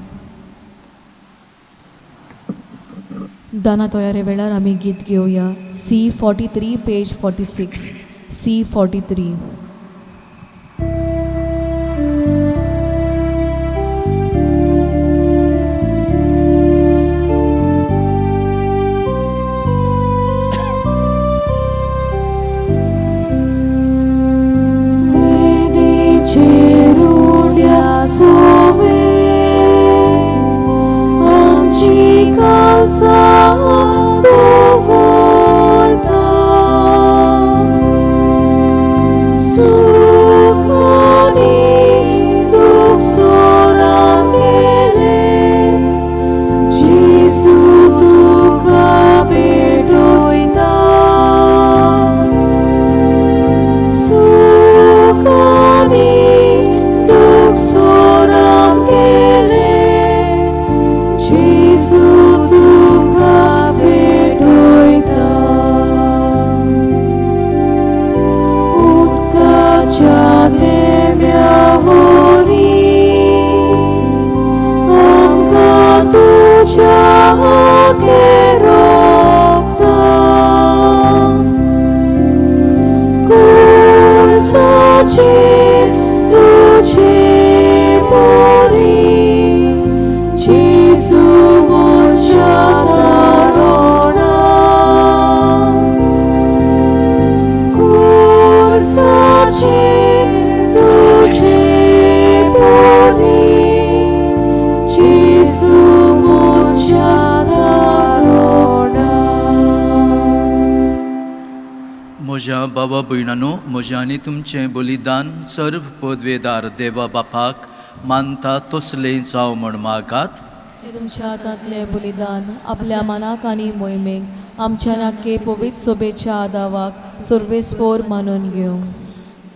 दाना तयारे वेळार आमी गीत घेवया C 43 page 46, C 43. वेदीचेर सोवे आमची काळजां दवरता, सुख आनी दुख्ख सोड आमगेलें. राखे रोगता कुर्साचे तुझे पोरी जेजू म्हज्या तारोणा कुर्साचे तुझे पोरी जेजू म्हज्या तारोणा. म्हज्या बाबा भयणानो, म्हजें आनी तुमचें बलिदान सर्व पदवेदार देवा बापाक मानता तसलें जावं म्हण मागात. हे तुमच्या हातांतलें बलिदान आपल्या मनाक आनी मोहिमेक आमच्या नाके पवित्र सोबेच्या आदावाक सर्वेस्पोर मानून घेवंक.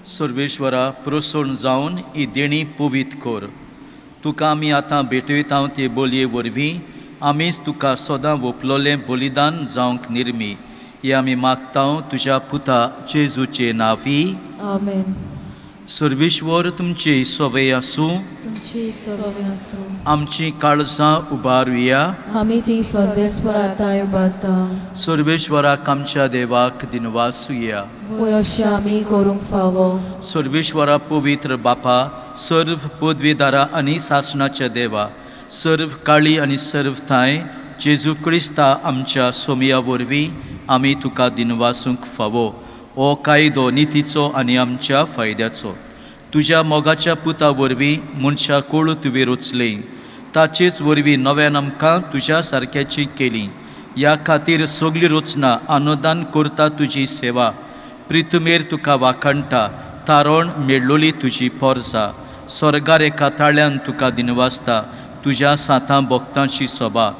सर्वेश्वरा, प्रसन्न जावन ही देणी पवीत कर. तुका आमी आतां भेटयता ते बोलये वरवीं आमीच तुका सदां वोपलोलें बलिदान जावंक निर्मी, हें आमी मागता तुज्या पुता जेजूचे नांवी. आमेन. सर्वेश्वर तुमची सवय आसूं. तुमची सवय आसूं. आमची काळजां उबारुया. आमी ती सर्वेस्परा ताय उबारता. सर्वेश्वराक आमच्या देवाक दिनवासुया. वय अशें आमी करूंक फावो. सर्वेश्वरा, पवित्र बापा, सर्व पदवेदारा आनी सासणाच्या देवा, सर्व काळी आनी सर्व थांय जेजू क्रिस्ता आमच्या सोमया वरवीं आमी तुका दिनवासूंक फावो. हो कायदो नितीचो आनी आमच्या फायद्याचो. तुज्या मोगाच्या पुता वरवीं मनशा कोळ तुवें रचली, ताचेच वरवीं नव्यान आमकां तुज्या सारक्याची केली. ह्या खातीर सगळी रचना अनुदान करता तुजी सेवा, प्रितुमेर तुका वाखाणटा. तारण मेळ्ळोली तुजी पोरसा स्वर्गार एका ताळ्यान तुका दिनवासता, तुज्या सातां भक्तांची सभा.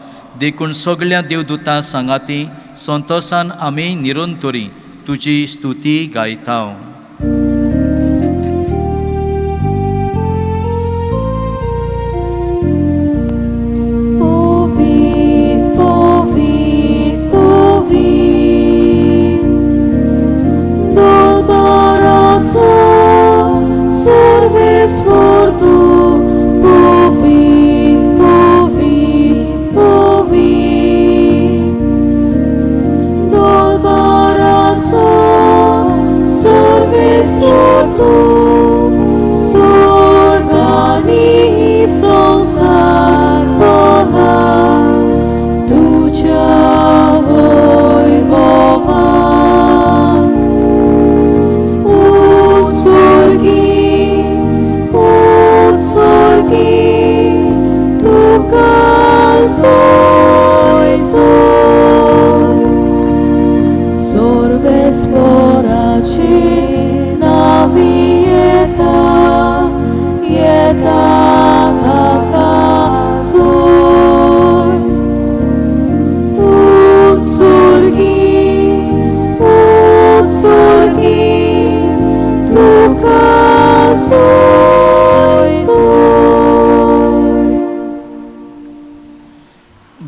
देखून सगळ्या देवदूतां सांगाती संतोसान आमी निरंतरी तुजी स्तुती गायता. Povit, povit, povit, Dolmarațo, serves mortu, povit, povit, povit, Dolmarațo, serves mortu, sorgani sonsar bola, तुझ्या वैभवान. उत्सर्गी, उत्सर्गी, तुका सोय सोय. सर्वेस्पराचे नावी येता, येता ताका सोय. उत्सर्गी, उत्सर्गी, तुका सोय सोय.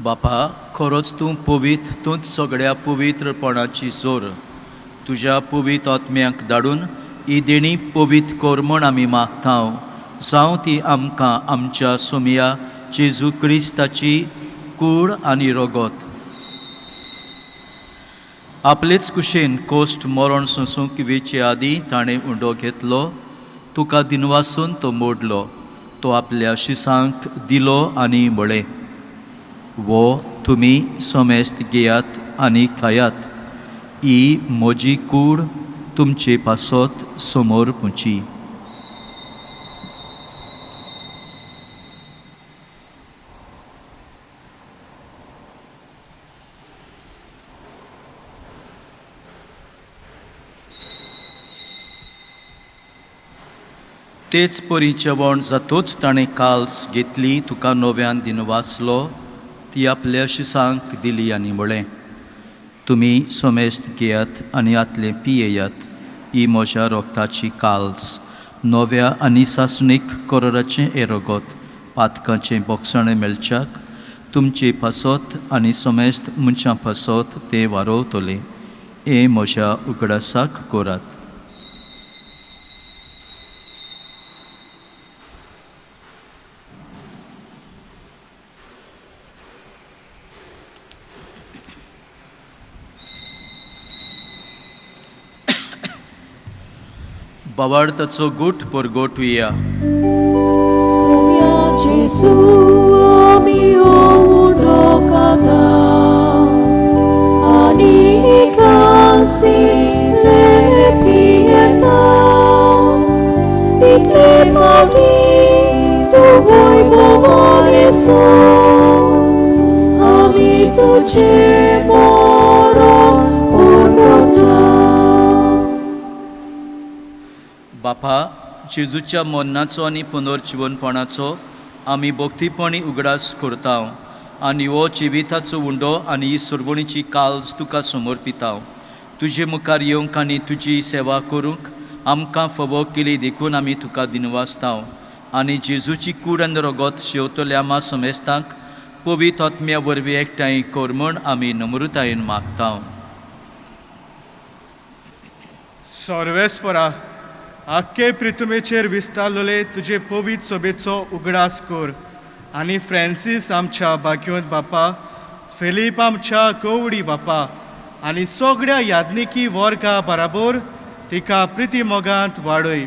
बापा, खरोच तूं पवित्र, तूंच सगळ्या पवित्रपणाची जोर. तुज्या पवित्र आत्म्याक धाडून ही देणी पवित्र कर म्हण आमी मागता. जावं ती आमकां आमच्या सोमया जेजू क्रिस्ताची कूड आनी रगत. आपलेच कुशेन कोश्ट मरण सोंसूंक वेचे आदीं ताणें उंडो घेतलो, तुका दिनवासून तो मोडलो, तो आपल्या शिसांक दिलो आनी म्हळें, वो तुमी समेस्त घेयात आनी खायात. ही म्हजी कूड तुमचे पासत समोर पुची. तेच परी जेवण जातूच ताणें काल्स घेतली, तुका नव्यान दिनवासलो, ती आपल्या शिसांक दिली आनी म्हळें, तुमी समेस्त घेयात आनी आतलें पियेयात. ही म्हज्या रोगताची काल्स, नव्या आनी सासणीक करोराचें हें रगत पातकांचें बोगसणें मेळच्याक तुमचे पासत आनी समेस्त मनशां पासत तें वारोवतलें. हें म्हज्या उगडासाक करात. भावार्थाचो गूट परगटुया. सोम्या जेजू आमी उडो खाता आनी कालसिले पियेता तितले फावटी तूं वैभवान येसो आमी तुजें मरण परगटा. बापा, जेजूच्या मरणाचो आनी पुनर्जिवनपणाचो आमी भक्तीपणी उगडास करता आनी हो जिविताचो उंडो आनी ही सुरवणीची काल्स तुका समर्पिता. तुजे मुखार येवंक आनी तुजी सेवा करूंक आमकां फावो केली देखून आमी तुका दिनवासता आनी जेजूची कूड आनी रगत शेवतल्या आमा समेस्तांक पवित्र आत्म्या वरवीं एकठांय कर म्हूण आमी नम्रतायेन मागता. सर्वेस्परा, आख्खे प्रितुमेचेर विस्तारलेले तुजे पवित्र सोबेचो उगडास कर आनी फ्रांसीस आमच्या भाग्योंत बापा, फिलीप आमच्या गवडी बापा आनी सगळ्या याज्ञिकी वर्गा बराबर तिका प्रिती मोगांत वाडय.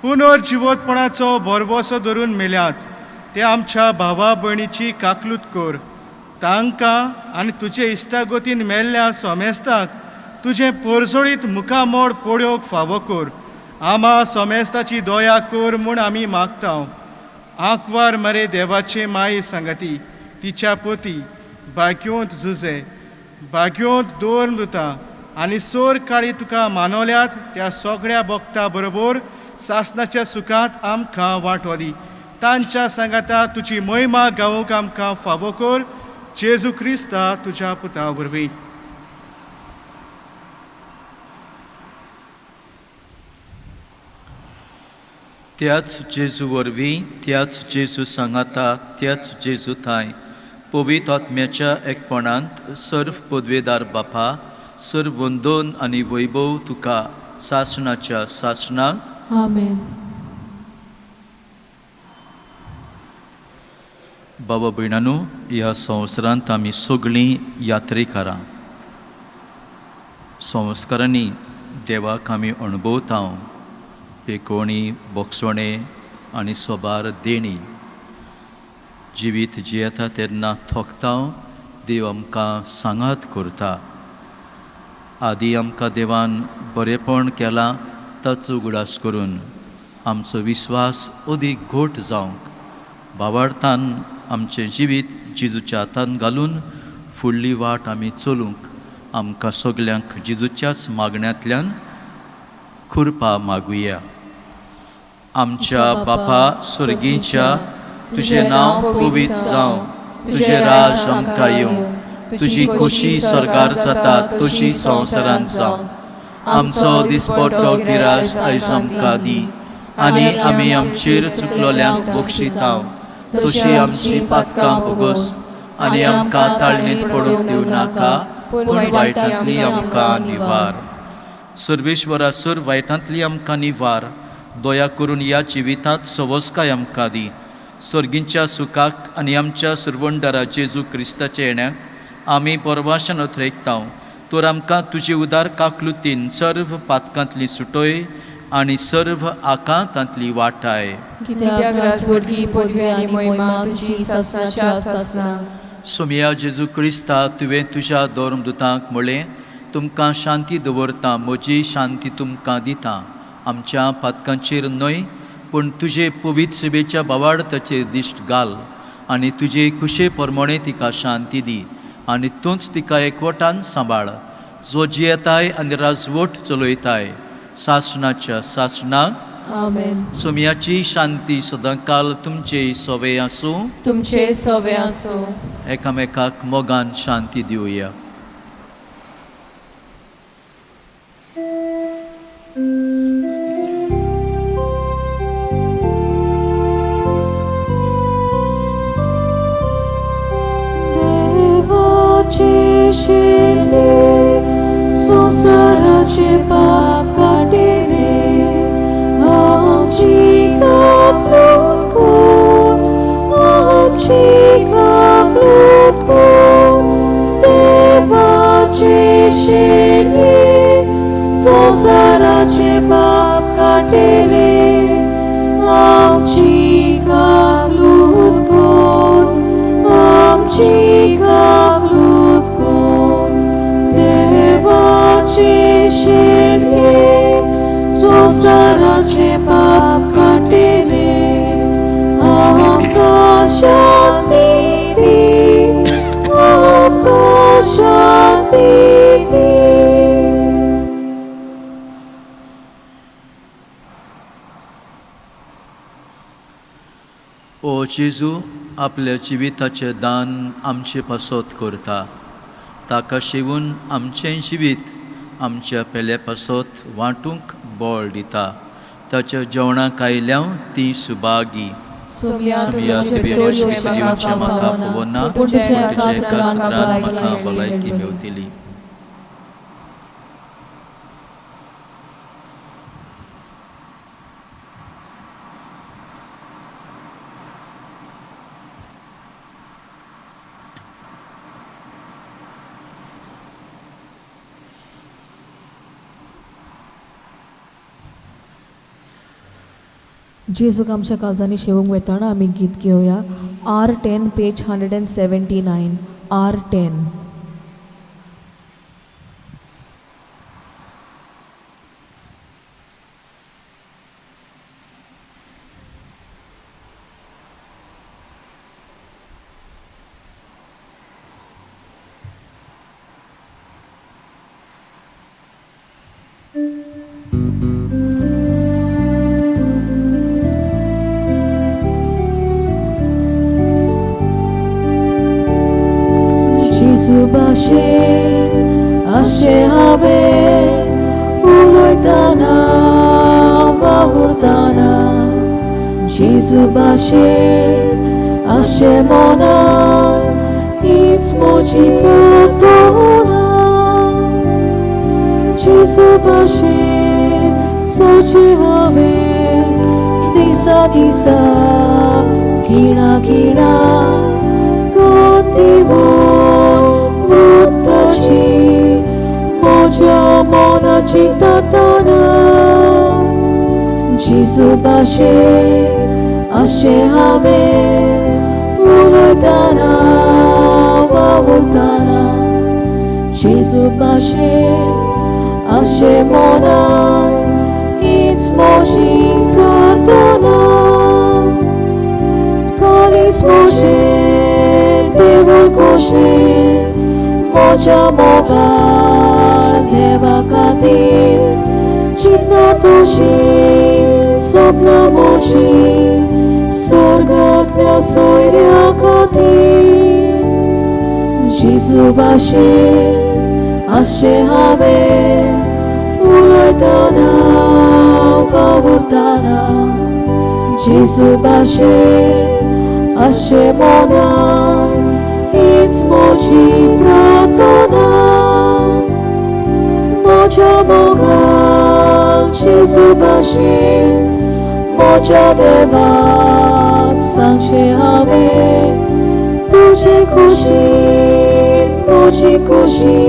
पुनर्जिवतपणाचो भरवसो धरून मेल्यात ते आमच्या भावा भयणीची काकलूत कर. तांकां आनी तुजे इश्टागतीन मेल्ल्या सोमेस्ताक तुजें पोरजोळीत मुखामोड पळोवंक फावो कर. आमा सोमेस्ताची दया कर म्हूण आमी मागता. आंकवार मरे देवाचे माये सांगाती तिच्या पोती भाग्योंत जुजे भाग्योंत दोर दुता आनी सोर काळी तुका मानवल्यात त्या सगळ्या भक्ता बरोबर सासनाच्या सुखांत आमकां वांटो दी. तांच्या सांगाता तुजी महिमा गावूंक आमकां फावो कर, जेजू क्रिस्ता तुज्या पुता वरवीं. त्याच जेजू वरवीं, त्याच जेजू सांगाता, त्याच जेजू थांय पवित्र आत्म्याच्या एकपणांत सर्व पदवेदार बापा, सर्व वंदन आनी वैभव तुका सासणाच्या सासणाक. आमेन. बाबा भयणानू, ह्या संवसारांत आमी सगळीं यात्रेकारां. संस्कारांनी देवाक आमी अणभवता, पेकोणी, बोगसोणे आनी सोबार देणी. जिवीत जियेता तेन्ना थोकता, देव आमकां सांगात करता. आदी आमकां देवान बरेपण केलां ताचो उगडास करून आमचो विस्वास अदीक घट जावंक भावार्थान आमचें जिवीत जेजूच्या हातान घालून फुडली वाट आमी चलूंक आमकां सगल्यांक जेजूच्याच मागण्यांतल्यान कृपा मागुया. आमच्या बापा स्वर्गीच्या, तुजें नांव पवित्र जावं, तुजें राज आमकां येवं, तुजी खोशी स्वर्गार जाता तशी संवसारांत जावं. आमचो दिसपट्टो गिरास आयज आमकां दी आनी आमी आमचेर चुकलोल्यांक बक्षितां तशी आमची पातकां भोगोस आनी आमकां ताळणेंत पडूंक दिवं नाका, पूण वायटांतली आमकां निवार. सर्वेश्वरा, सर वायटांतली आमकां निवार. दया करून ह्या जिवितांत सवस्काय आमकां दी. सर्गींच्या सुखाक आनी आमच्या सुरवंडरा जेजू क्रिस्ताच्या येण्याक आमी परवाशान अथरेकता. तर आमकां तुजे उदार काकलुतीन सर्व पातकांतली सुटय आनी सर्व आकांतांतली वाटाय. कित्याक राजवटगी, पदवी आनी मोहिमा तुजी सासणाच्या सासणाक. सोमया जेजू क्रिस्ता, तुवें तुज्या धर्मदुतांक म्हळें, तुमकां शांती दवरता, म्हजी शांती तुमकां दिता. आमच्या पातकांचेर न्हय पूण तुजे पवित्र सेवेच्या भावार्थाचेर दिश्ट घाल आनी तुजे कुशे प्रमाणे तिका शांती दी आनी तूंच तिका एकवटान सांबाळ, जो जियेताय आनी राजवट चलयताय सासणाच्या सासणाक. आमेन. सोमयाची शांती सदांकाल तुमचे सोवे आसूं. तुमचे सोवे आसूं. एकामेकाक मोगान शांती दिवया. देवाचे शिले संवसाराचे पाप काडिले, आमची काकलूत कर, आमची काकलूत कर. देवाचे शिले संवसाराचे पाप काडटेले आमची काकलूत कोर आमची काकलूत कोर देवाचे शेणये संवसाराचे पाप काडटेले आमकां शांती दी आमकां शांती दी. ओ जेजू, आपल्या जिविताचें दान आमचे पासत करता. ताका शिवून आमचें जिवीत आमच्या पेल्या पासत वांटूंक बळ दिता. ताच्या जेवणाक आयल्या ती सुभागी. सोमया, सोमया, तुज्या तुवें भितर येवचें म्हाका फावना, पूण तुज्या पूण एका तुज्या एका सुत्रान सुत्रान म्हाका भलायकी भलायकी मेळटली. मेवतली. जेजूक आमच्या काळजांनी शेवूंक वेताना आमी गीत घेवया R10 page 179 R10. जेजू भाशेन अशें हांवें उलयतना वावुरतना जेजू भाशेन अशें मनान हीच म्हजी प्रार्थना. जेजू भाशेन जावचें हांवें दिसा दिसा खिणा खिणा गतीवन वृत्ताची म्हज्या मनाची ताताना. जेजू भाशेन अशें हांवें उलयतना वावुरतना जेजू भाशेन अशें मनान हीच म्हजी प्रार्थना. कालीस म्हजें देवूळ कशें म्हज्या मोगाळ देवा खातीर चिंतना तशी सपनां म्हजी स्वर्गांतल्या सोयऱ्या खातीर. जेजू भाशेन अशें हांवें उलयतना वावुरतना जेजू भाशेन अशें मनान हीच म्हजी प्रार्थना. म्हज्या मोगान जेजू भाशेन म्हज्या देवाक सांगचें हांवें तुजी खोशी म्हजी खोशी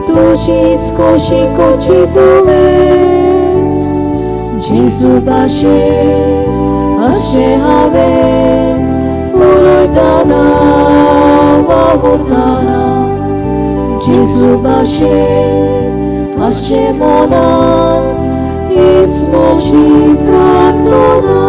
तुजीच खोशी खोशी तुवें. जेजू भाशेन अशें हांवें उलयतना वावुरतना जेजू भाशेन अशें मनान हीच म्हजी प्रार्थना.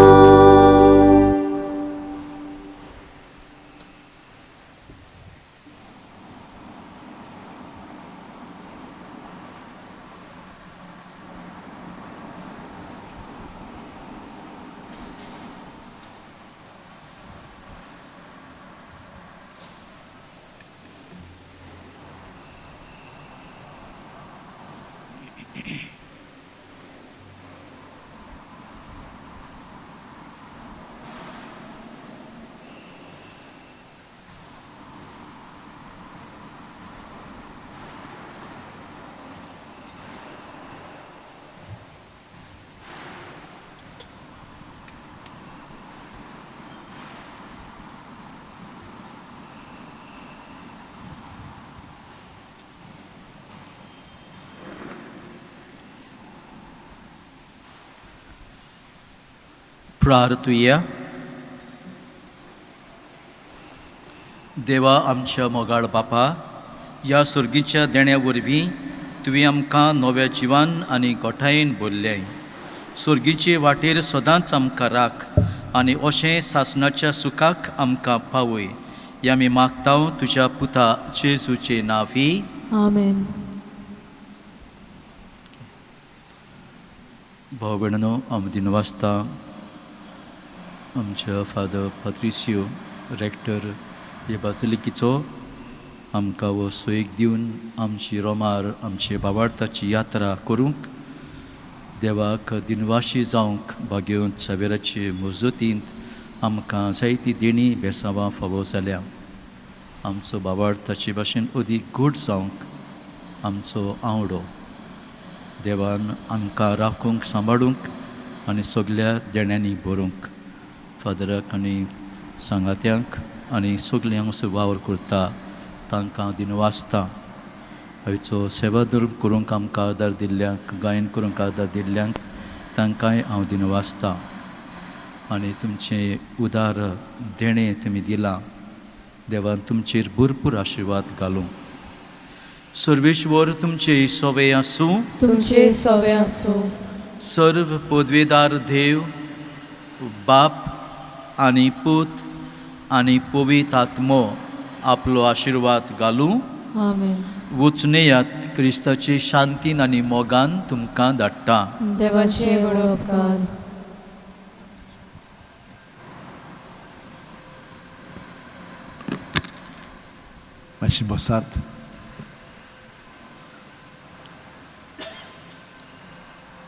प्रार्थुया. देवा आमच्या मोगाळ बापा, ह्या सर्गीच्या देण्या वरवीं तुवें आमकां नव्या जिवान आनी गोठायेन भरलें. सर्गीचे वाटेर सदांच आमकां राख आनी अशें सासणाच्या सुखाक आमकां पावय. हें आमी मागता तुज्या पुता जेजूचे नांवी. आमेन. भाव भयणांनो, हांव दिनवासता आमच्या फादर पात्रिसियो, रेक्टर हे बासिलिकेचो, आमकां हो सोयीक दिवन आमची रोमार आमची बाबार्थाची यात्रा करूंक, देवाक दिनवाशी जावंक भाग्यवंत सावेराचे मजतींत आमकां जायती देणी बेसांवां फावो जाल्या. आमचो बाबार्थाचे भाशेन अदीक घट जावंक आमचो आवडो देवान आमकां राखूंक, सांबाळूंक आनी सगल्या देण्यांनी भरूंक. फादराक आनी सांगात्यांक आनी सगळीं हांगासर वावर करता तांकां दिनवासता. आयचो सेवाधर्म करूंक आमकां आदार दिल्ल्यांक, गायन करूंक आदार दिल्ल्यांक तांकांय हांव दिनवासता. आनी तुमचें उदार देणें तुमी दिलां, देवान तुमचेर भरपूर आशिर्वाद घालूं. सर्वेश्वर तुमचे सोवे आसूं. तुमचे सवे आसूं. सर्व पदवेदार देव बाप आनी पूत आनी पवित्र आत्मो आपलो आशिर्वाद घालूं. आमेन. वचुनेयात, क्रिस्ताचे शांतीन आनी मोगान तुमकां धाडटा. देवाचे व्हड उपकार. मातशी बसात.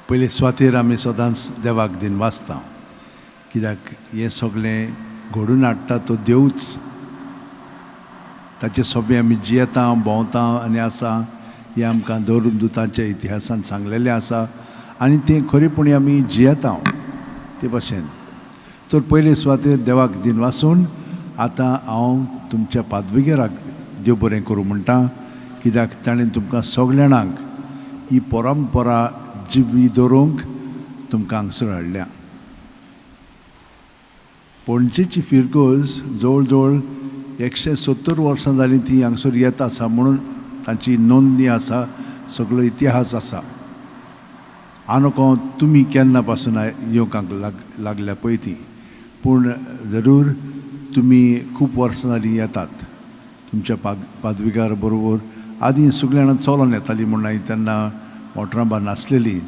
पयले सुवातेर आमी सदांच देवाक दिनवासता, कित्याक हें सगळें घडून हाडटा तो देवूच. ताचे सोबे आमी जियेता, भोंवता आनी आसा. हें आमकां धर्मदुतांच्या इतिहासान सांगलेलें आसा आनी तें खरेपणी आमी जियेता ते भाशेन. तर पयले सुवातेर देवाक दिनवासून आतां हांव तुमच्या पादविगेराक देव बरें करूं म्हणटा, कित्याक ताणें तुमकां सगल्या जाणांक ही परंपरा जिवी दवरूंक तुमकां हांगसर हाडल्या. पणजेची फिरगोज जवळ जवळ 170 वर्सां जालीं ती हांगसर येत आसा म्हणून तांची नोंदणी आसा, सगळो इतिहास आसा. आनी तुमी केन्ना पासून येवंक लागल्या पळय ती, पूण जरूर तुमी खूब वर्सां जालीं येतात तुमच्या पादविगार बरोबर. आदीं सगळीं जाणां चलोन येतालीं म्हूण तेन्ना मोटरां नासलेलीं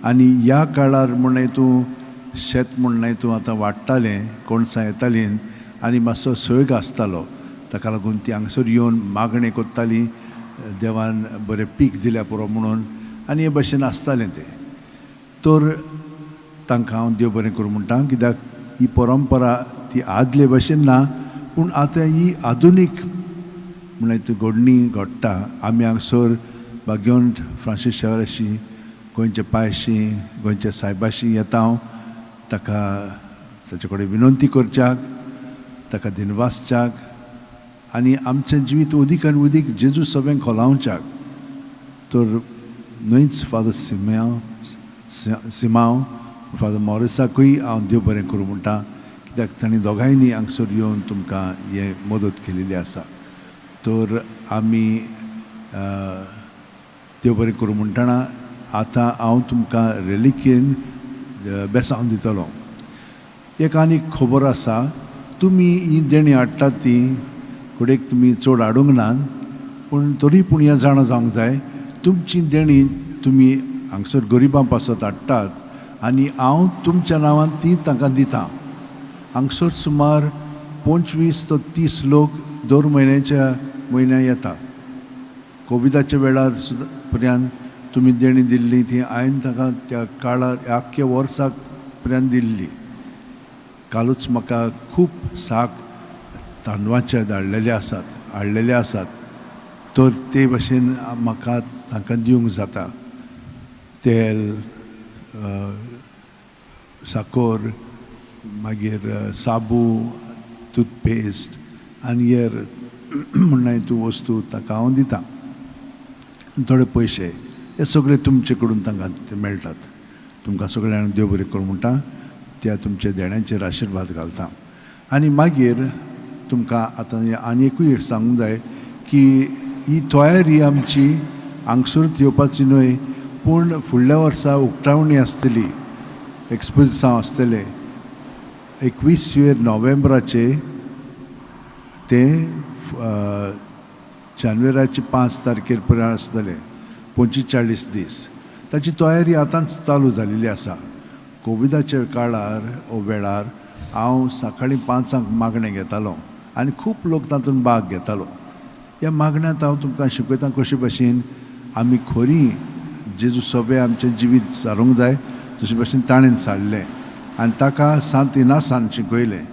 आनी ह्या काळार म्हण तूं शेत म्हण तूं आतां वाडटालें, कोणसां येतालीं आनी मातसो सोयग आसतालो. ताका लागून ती हांगसर येवन मागणें करतालीं, देवान बरें पीक दिल्या पुरो म्हणून, आनी हे भशेन आसतालें तें. तर तांकां हांव देव बरें करूं म्हणटा, कित्याक ही परंपरा ती आदले भशेन ना, पूण आतां ही आधुनीक म्हणल्यार ती घडणी घडटा. आमी हांगसर भाग्यवंत फ्रांसीस शावराशी, गोंयच्या पायशी, गोंयच्या सायबाशी येता हांव ताका ताचे कडेन विनंती करच्याक, ताका दिनवासच्याक आनी आमचें जिवीत उदीक आनी उदीक जेजू सगळ्यांक खोलावच्याक. तर न्हयच फादर सिम्यांव सिमांव, फादर मॉरिसाकूय हांव देव बरें करूं म्हणटा, कित्याक तांणी दोगांयनी हांगसर येवन तुमकां हें मदत केलेली आसा. तर आमी देव बरें करूं म्हणटना आतां हांव तुमकां रेलिकेन बेसांव दितलो. एक आनी खबर आसा, तुमी ही देणीं हाडटात ती घडयेक तुमी चड हाडूंक ना, पूण तरी पूण हें जाणा जावंक जाय, तुमची देणीं तुमी हांगसर गरिबां पासत हाडटात आनी हांव तुमच्या नांवान ती तांकां दिता. हांगसर सुमार 25 ते 30 लोक दर म्हयन्याच्या म्हयन्या येता. कोविडाच्या वेळार सुद्दां पर्यंत तुमी देणीं दिल्ली ती हांवें तांकां त्या काळार आख्ख्या वर्साक पर्यंत दिल्ली. कालूच म्हाका खूब साक तांदवाचे धाडलेले आसात, हाडलेले आसात, तर ते भशेन म्हाका तांकां दिवंक जाता. तेल, साकर, मागीर साबू, टूथपेस्ट आनी हेर म्हणल्यार तूं वस्तू ताका हांव दितां. थोडे पयशे हे सगळे तुमचे कडून तांकां ते मेळटात. तुमकां सगळ्यांक देव बरें करूं म्हणटा. त्या तुमच्या देण्यांचेर आशिर्वाद घालता. आनी मागीर तुमकां आतां आनी एकूय सांगूंक जाय की ही तयारी आमची हांगसरूच येवपाची न्हय, पूण फुडल्या वर्सा उक्तावणी आसतली, एक्सपोजिसांव आसतलें 21 नोव्हेंबराचे तें जानेवाराचे 5 तारखेर पर्यंत आसतलें, 45 दीस. ताची तयारी आतांच चालू जालेली आसा. कोविडाच्या काळार ओ वेळार हांव सकाळीं 5 मागणें घेतालो आनी खूब लोक तातूंत भाग घेतालो. ह्या मागण्यांत हांव तुमकां शिकयता कशे भशेन आमी खरी जेजू सगळें आमचें जिवीत सारूंक जाय तशे भशेन ताणें सारलें आनी ताका सांत इनासान शिकयलें,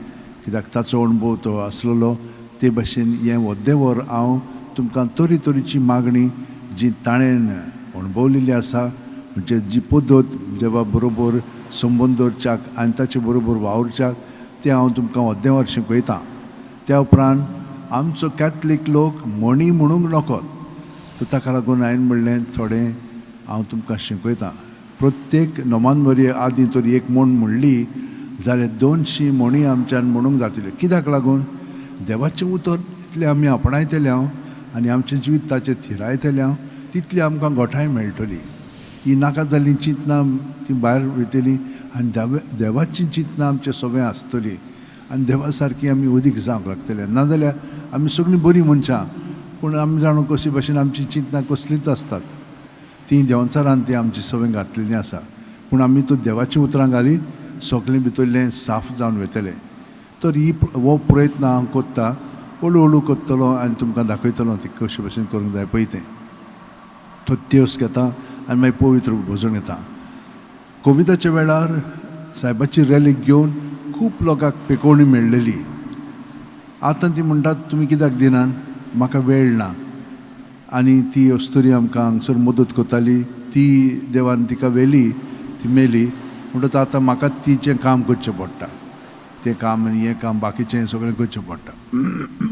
कित्याक ताचो अणभव तो आसलेलो. ते भशेन हें वद्देवर हांव तुमकां तरेतरेची मागणी जी ताणें अणभवलेली आसा, म्हणजे जी पद्दत देवा बरोबर संबंद दवरच्याक आनी ताचे बरोबर वावुरच्याक, तें हांव तुमकां वद्देवर शिकयतां. त्या उपरांत आमचो कॅथलीक लोक म्हणी म्हणूंक नकोत, तर ताका लागून हांवें म्हणलें थोडें हांव तुमकां शिकयतां. प्रत्येक नोमानवरी आदीं तर एक म्हण म्हणली जाल्यार 200 म्हणी आमच्यान म्हणूंक जातल्यो. कित्याक लागून देवाचें उतर इतलें आमी आपणायतले हांव आनी आमचें जिवीत ताचेर थिरायतलें हांव, तितली आमकां गोठाय मेळटली. ही नाका जाल्लीं चिंतनां ती भायर वयतली आनी देवाचीं चिंतनां आमचें सगळें आसतलीं आनी देवा सारकी आमी उदीक जावंक लागतले. नाजाल्यार आमी सगळीं बरीं मनशां, पूण आमी जाणू कशी भशेन आमचीं चिंतनां कसलींच आसतात, तीं देंवचारान तीं आमची सगळीं घातलेलीं आसा. पूण आमी तो देवाचीं उतरां घालीत सगळें भितरलें साफ जावन वयतलें. तर ही हो प्रयत्न हांव कोत्ता, हळू हळू कोत्तलो आनी तुमकां दाखयतलो ती कशे भशेन करूंक जाय पळय तें. तो तेवस घेता आनी मागीर पवित्र भोजन घेता. कोविडाच्या वेळार सायबाची रॅलीक घेवन खूब लोकांक पेकोवणी मेळ्ळेली. आतां ती म्हणटात तुमी कित्याक दिनात, म्हाका वेळ ना. आनी ती अस्तुरी आमकां हांगसर मदत करताली, ती देवान तिका व्हेली, ती मेली. म्हणटकच आतां म्हाका तिचें काम करचें पडटा, तें काम आनी हें काम बाकीचें सगळें करचें पडटा.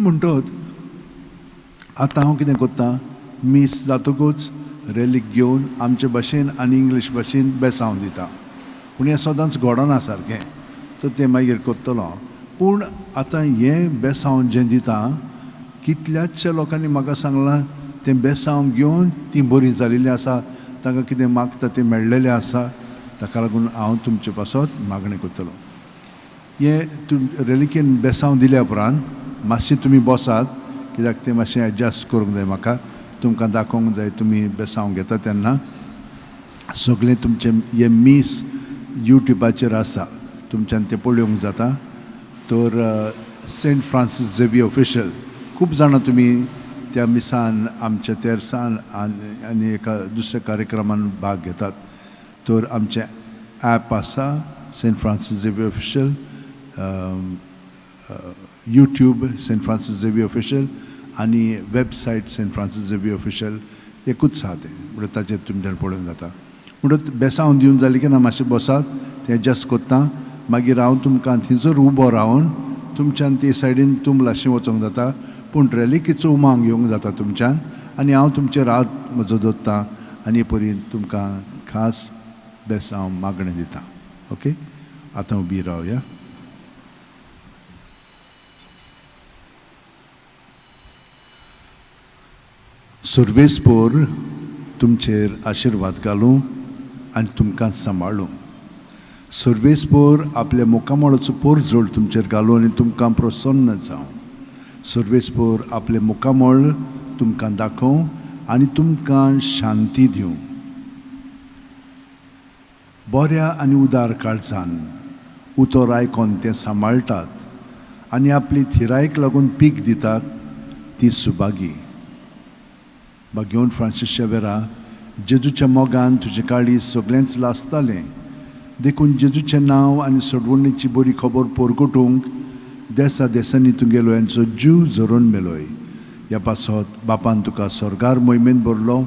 म्हणटकच आतां हांव कितें करता, मीस जातकूच रॅलीक घेवन आमचे भाशेन आनी इंग्लीश भाशेन बेसांव दिता. पूण हें सदांच घडना सारकें, तर तें मागीर करतलो हांव. पूण आतां हें बेसांव जें दिता, कितल्याचशा लोकांनी म्हाका सांगलां तें बेसांव घेवन तीं बरीं जालेलीं आसा, तांकां कितें मागता तें मेळ्ळेलें आसा. ताका लागून हांव तुमचे पासत मागणें करतलो. हें तुम रेलिकेन बेसांव दिल्या उपरांत मातशें तुमी बसात, कित्याक तें मातशें एडजस्ट करूंक जाय म्हाका, तुमकां दाखोवंक जाय. तुमी बेसांव घेता तेन्ना सगळें तुमचें हें मीस यूट्यूबाचेर आसा, तुमच्यान तें पळोवंक जाता. तर सेंट फ्रांसीस झेवियर ऑफिशियल खूब जाणां तुमी त्या मिसान आमच्या तेरसान आनी एका दुसऱ्या कार्यक्रमान भाग घेतात. तर आमचें ॲप आसा Saint Francis Xavier official, YouTube Saint Francis Xavier official आनी website Saint Francis Xavier official एकूच आसा तें, म्हणटा ताचेर तुमच्यान पळोवंक जाता. म्हणटच बेसांव दिवन जालें की ना मातशें बसात, तें एडजस्ट करता. मागीर हांव तुमकां थंयसर उबो रावन तुमच्यान ते सायडीन तुमलाशें वचोंक जाता, पूण रेलिकेचो उमांग येवंक जाता तुमच्यान. आनी हांव तुमचेर हात म्हजो दवरता आनी परी तुमकां खास बेसांव मागणें दिता. ओके, आतां उबी रावया. सर्वेस्पोर तुमचेर आशिर्वाद घालूं आनी तुमकां सांबाळूं. सर्वेस्पोर आपल्या मुखामळाचो पोरजोड तुमचेर घालूं आनी तुमकां प्रसन्न जावं. सर्वेस्पोर आपलें मुखामळ तुमकां दाखोवं आनी तुमकां शांती दिवं. बऱ्या आनी उदार काळजान उतर आयकोन तें सांबाळटात आनी आपली थिरायेक लागून पीक दितात ती सुभागी. बागेवन फ्रांसीस शेवेरा, जेजूच्या मोगान तुजें काळीज सगळेंच लासतालें, देखून जेजूचें नांव आनी सोडवणीची बरी खबर पोरगटूंक देसा देसांनी तुगेलो यांचो जीव झरोवन मेलोय. ह्या पासत बापान तुका स्वर्गार मोहिमेन भरलो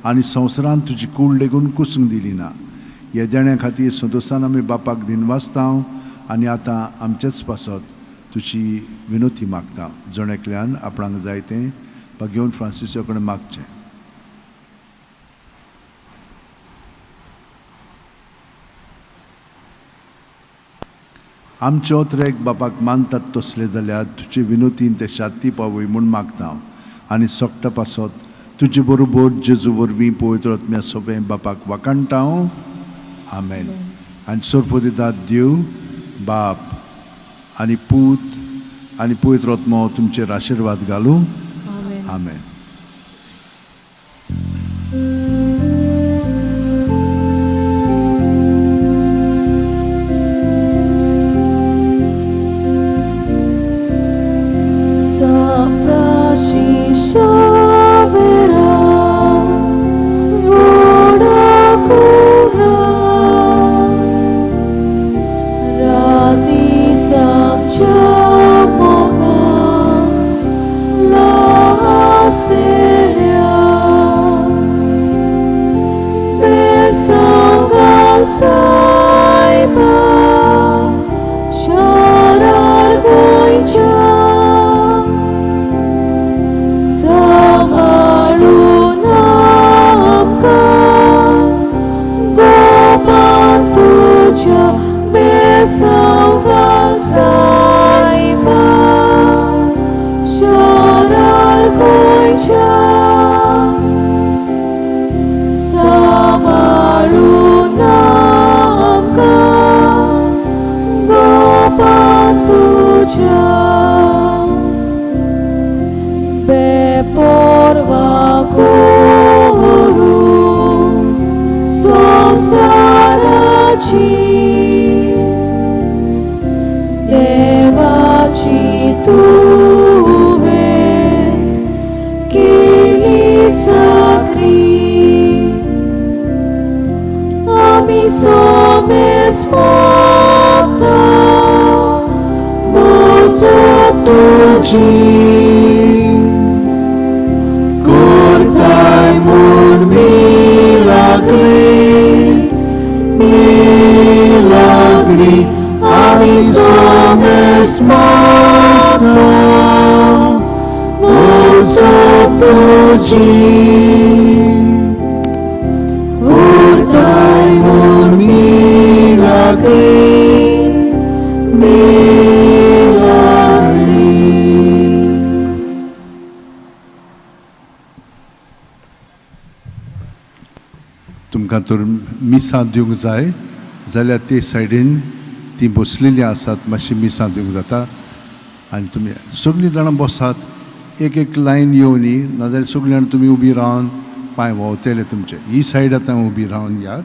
आनी संवसारांत तुजी कूड लेगून कुसूंक दिली ना. ह्या देण्या खातीर संतोशान आमी बापाक दिनवासता आनी आतां आमचेच पासत तुजी विनोती मागता. जण एकल्यान आपणाक जाय तें बागेवन फ्रांसिसा कडेन मागचें. आमचे ओत्रेक बापाक मानतात तसले जाल्यार तुजे विनोतीन ते शांती पावय म्हूण मागता हांव आनी सोकटा पासत तुजे बरोबर जेजू वरवीं पवित्र आत्म्या सोंपें बापाक वाखाणटा हांव. आमेन. आनी सोरपोदितात देव बाप आनी पूत आनी पवित्र आत्मो तुमचेर आशिर्वाद घालूं. आमेन. San Francisco Xavier, व्हडा कुरा, राती आमच्या मोगान लासलेल्या, बेसांव घाल सायबा, शारार गोंयच्या, सांबाळून आमकां गोपान तुज्या बेसांव घाल सायबा, शारार गोंयच्या, सांबाळून आमकां गोपान तुज्या बेपर्वा करून संवसाराची देवाची तुवें केली चाकरी आमी सोमेस मागता मोजो तुजी करताय म्हूण मिलाग्री मिलाग्री आमी सोमेस मागता मोजो तुजी करताय म्हूण मिलाग्री मिलाग्री. तुमकां तर मिसां दिवंक जाय जाल्यार ते सायडीन तीं बसलेलीं आसात, मातशीं मिसां दिवंक जाता. आनी तुमी सगळीं जाणां बसात, एक एक लायन येवनी, नाजाल्यार सगळीं जाणां तुमी उबी रावन पांय व्हांवतले तुमचे. ही सायड आतां उबी रावन यात.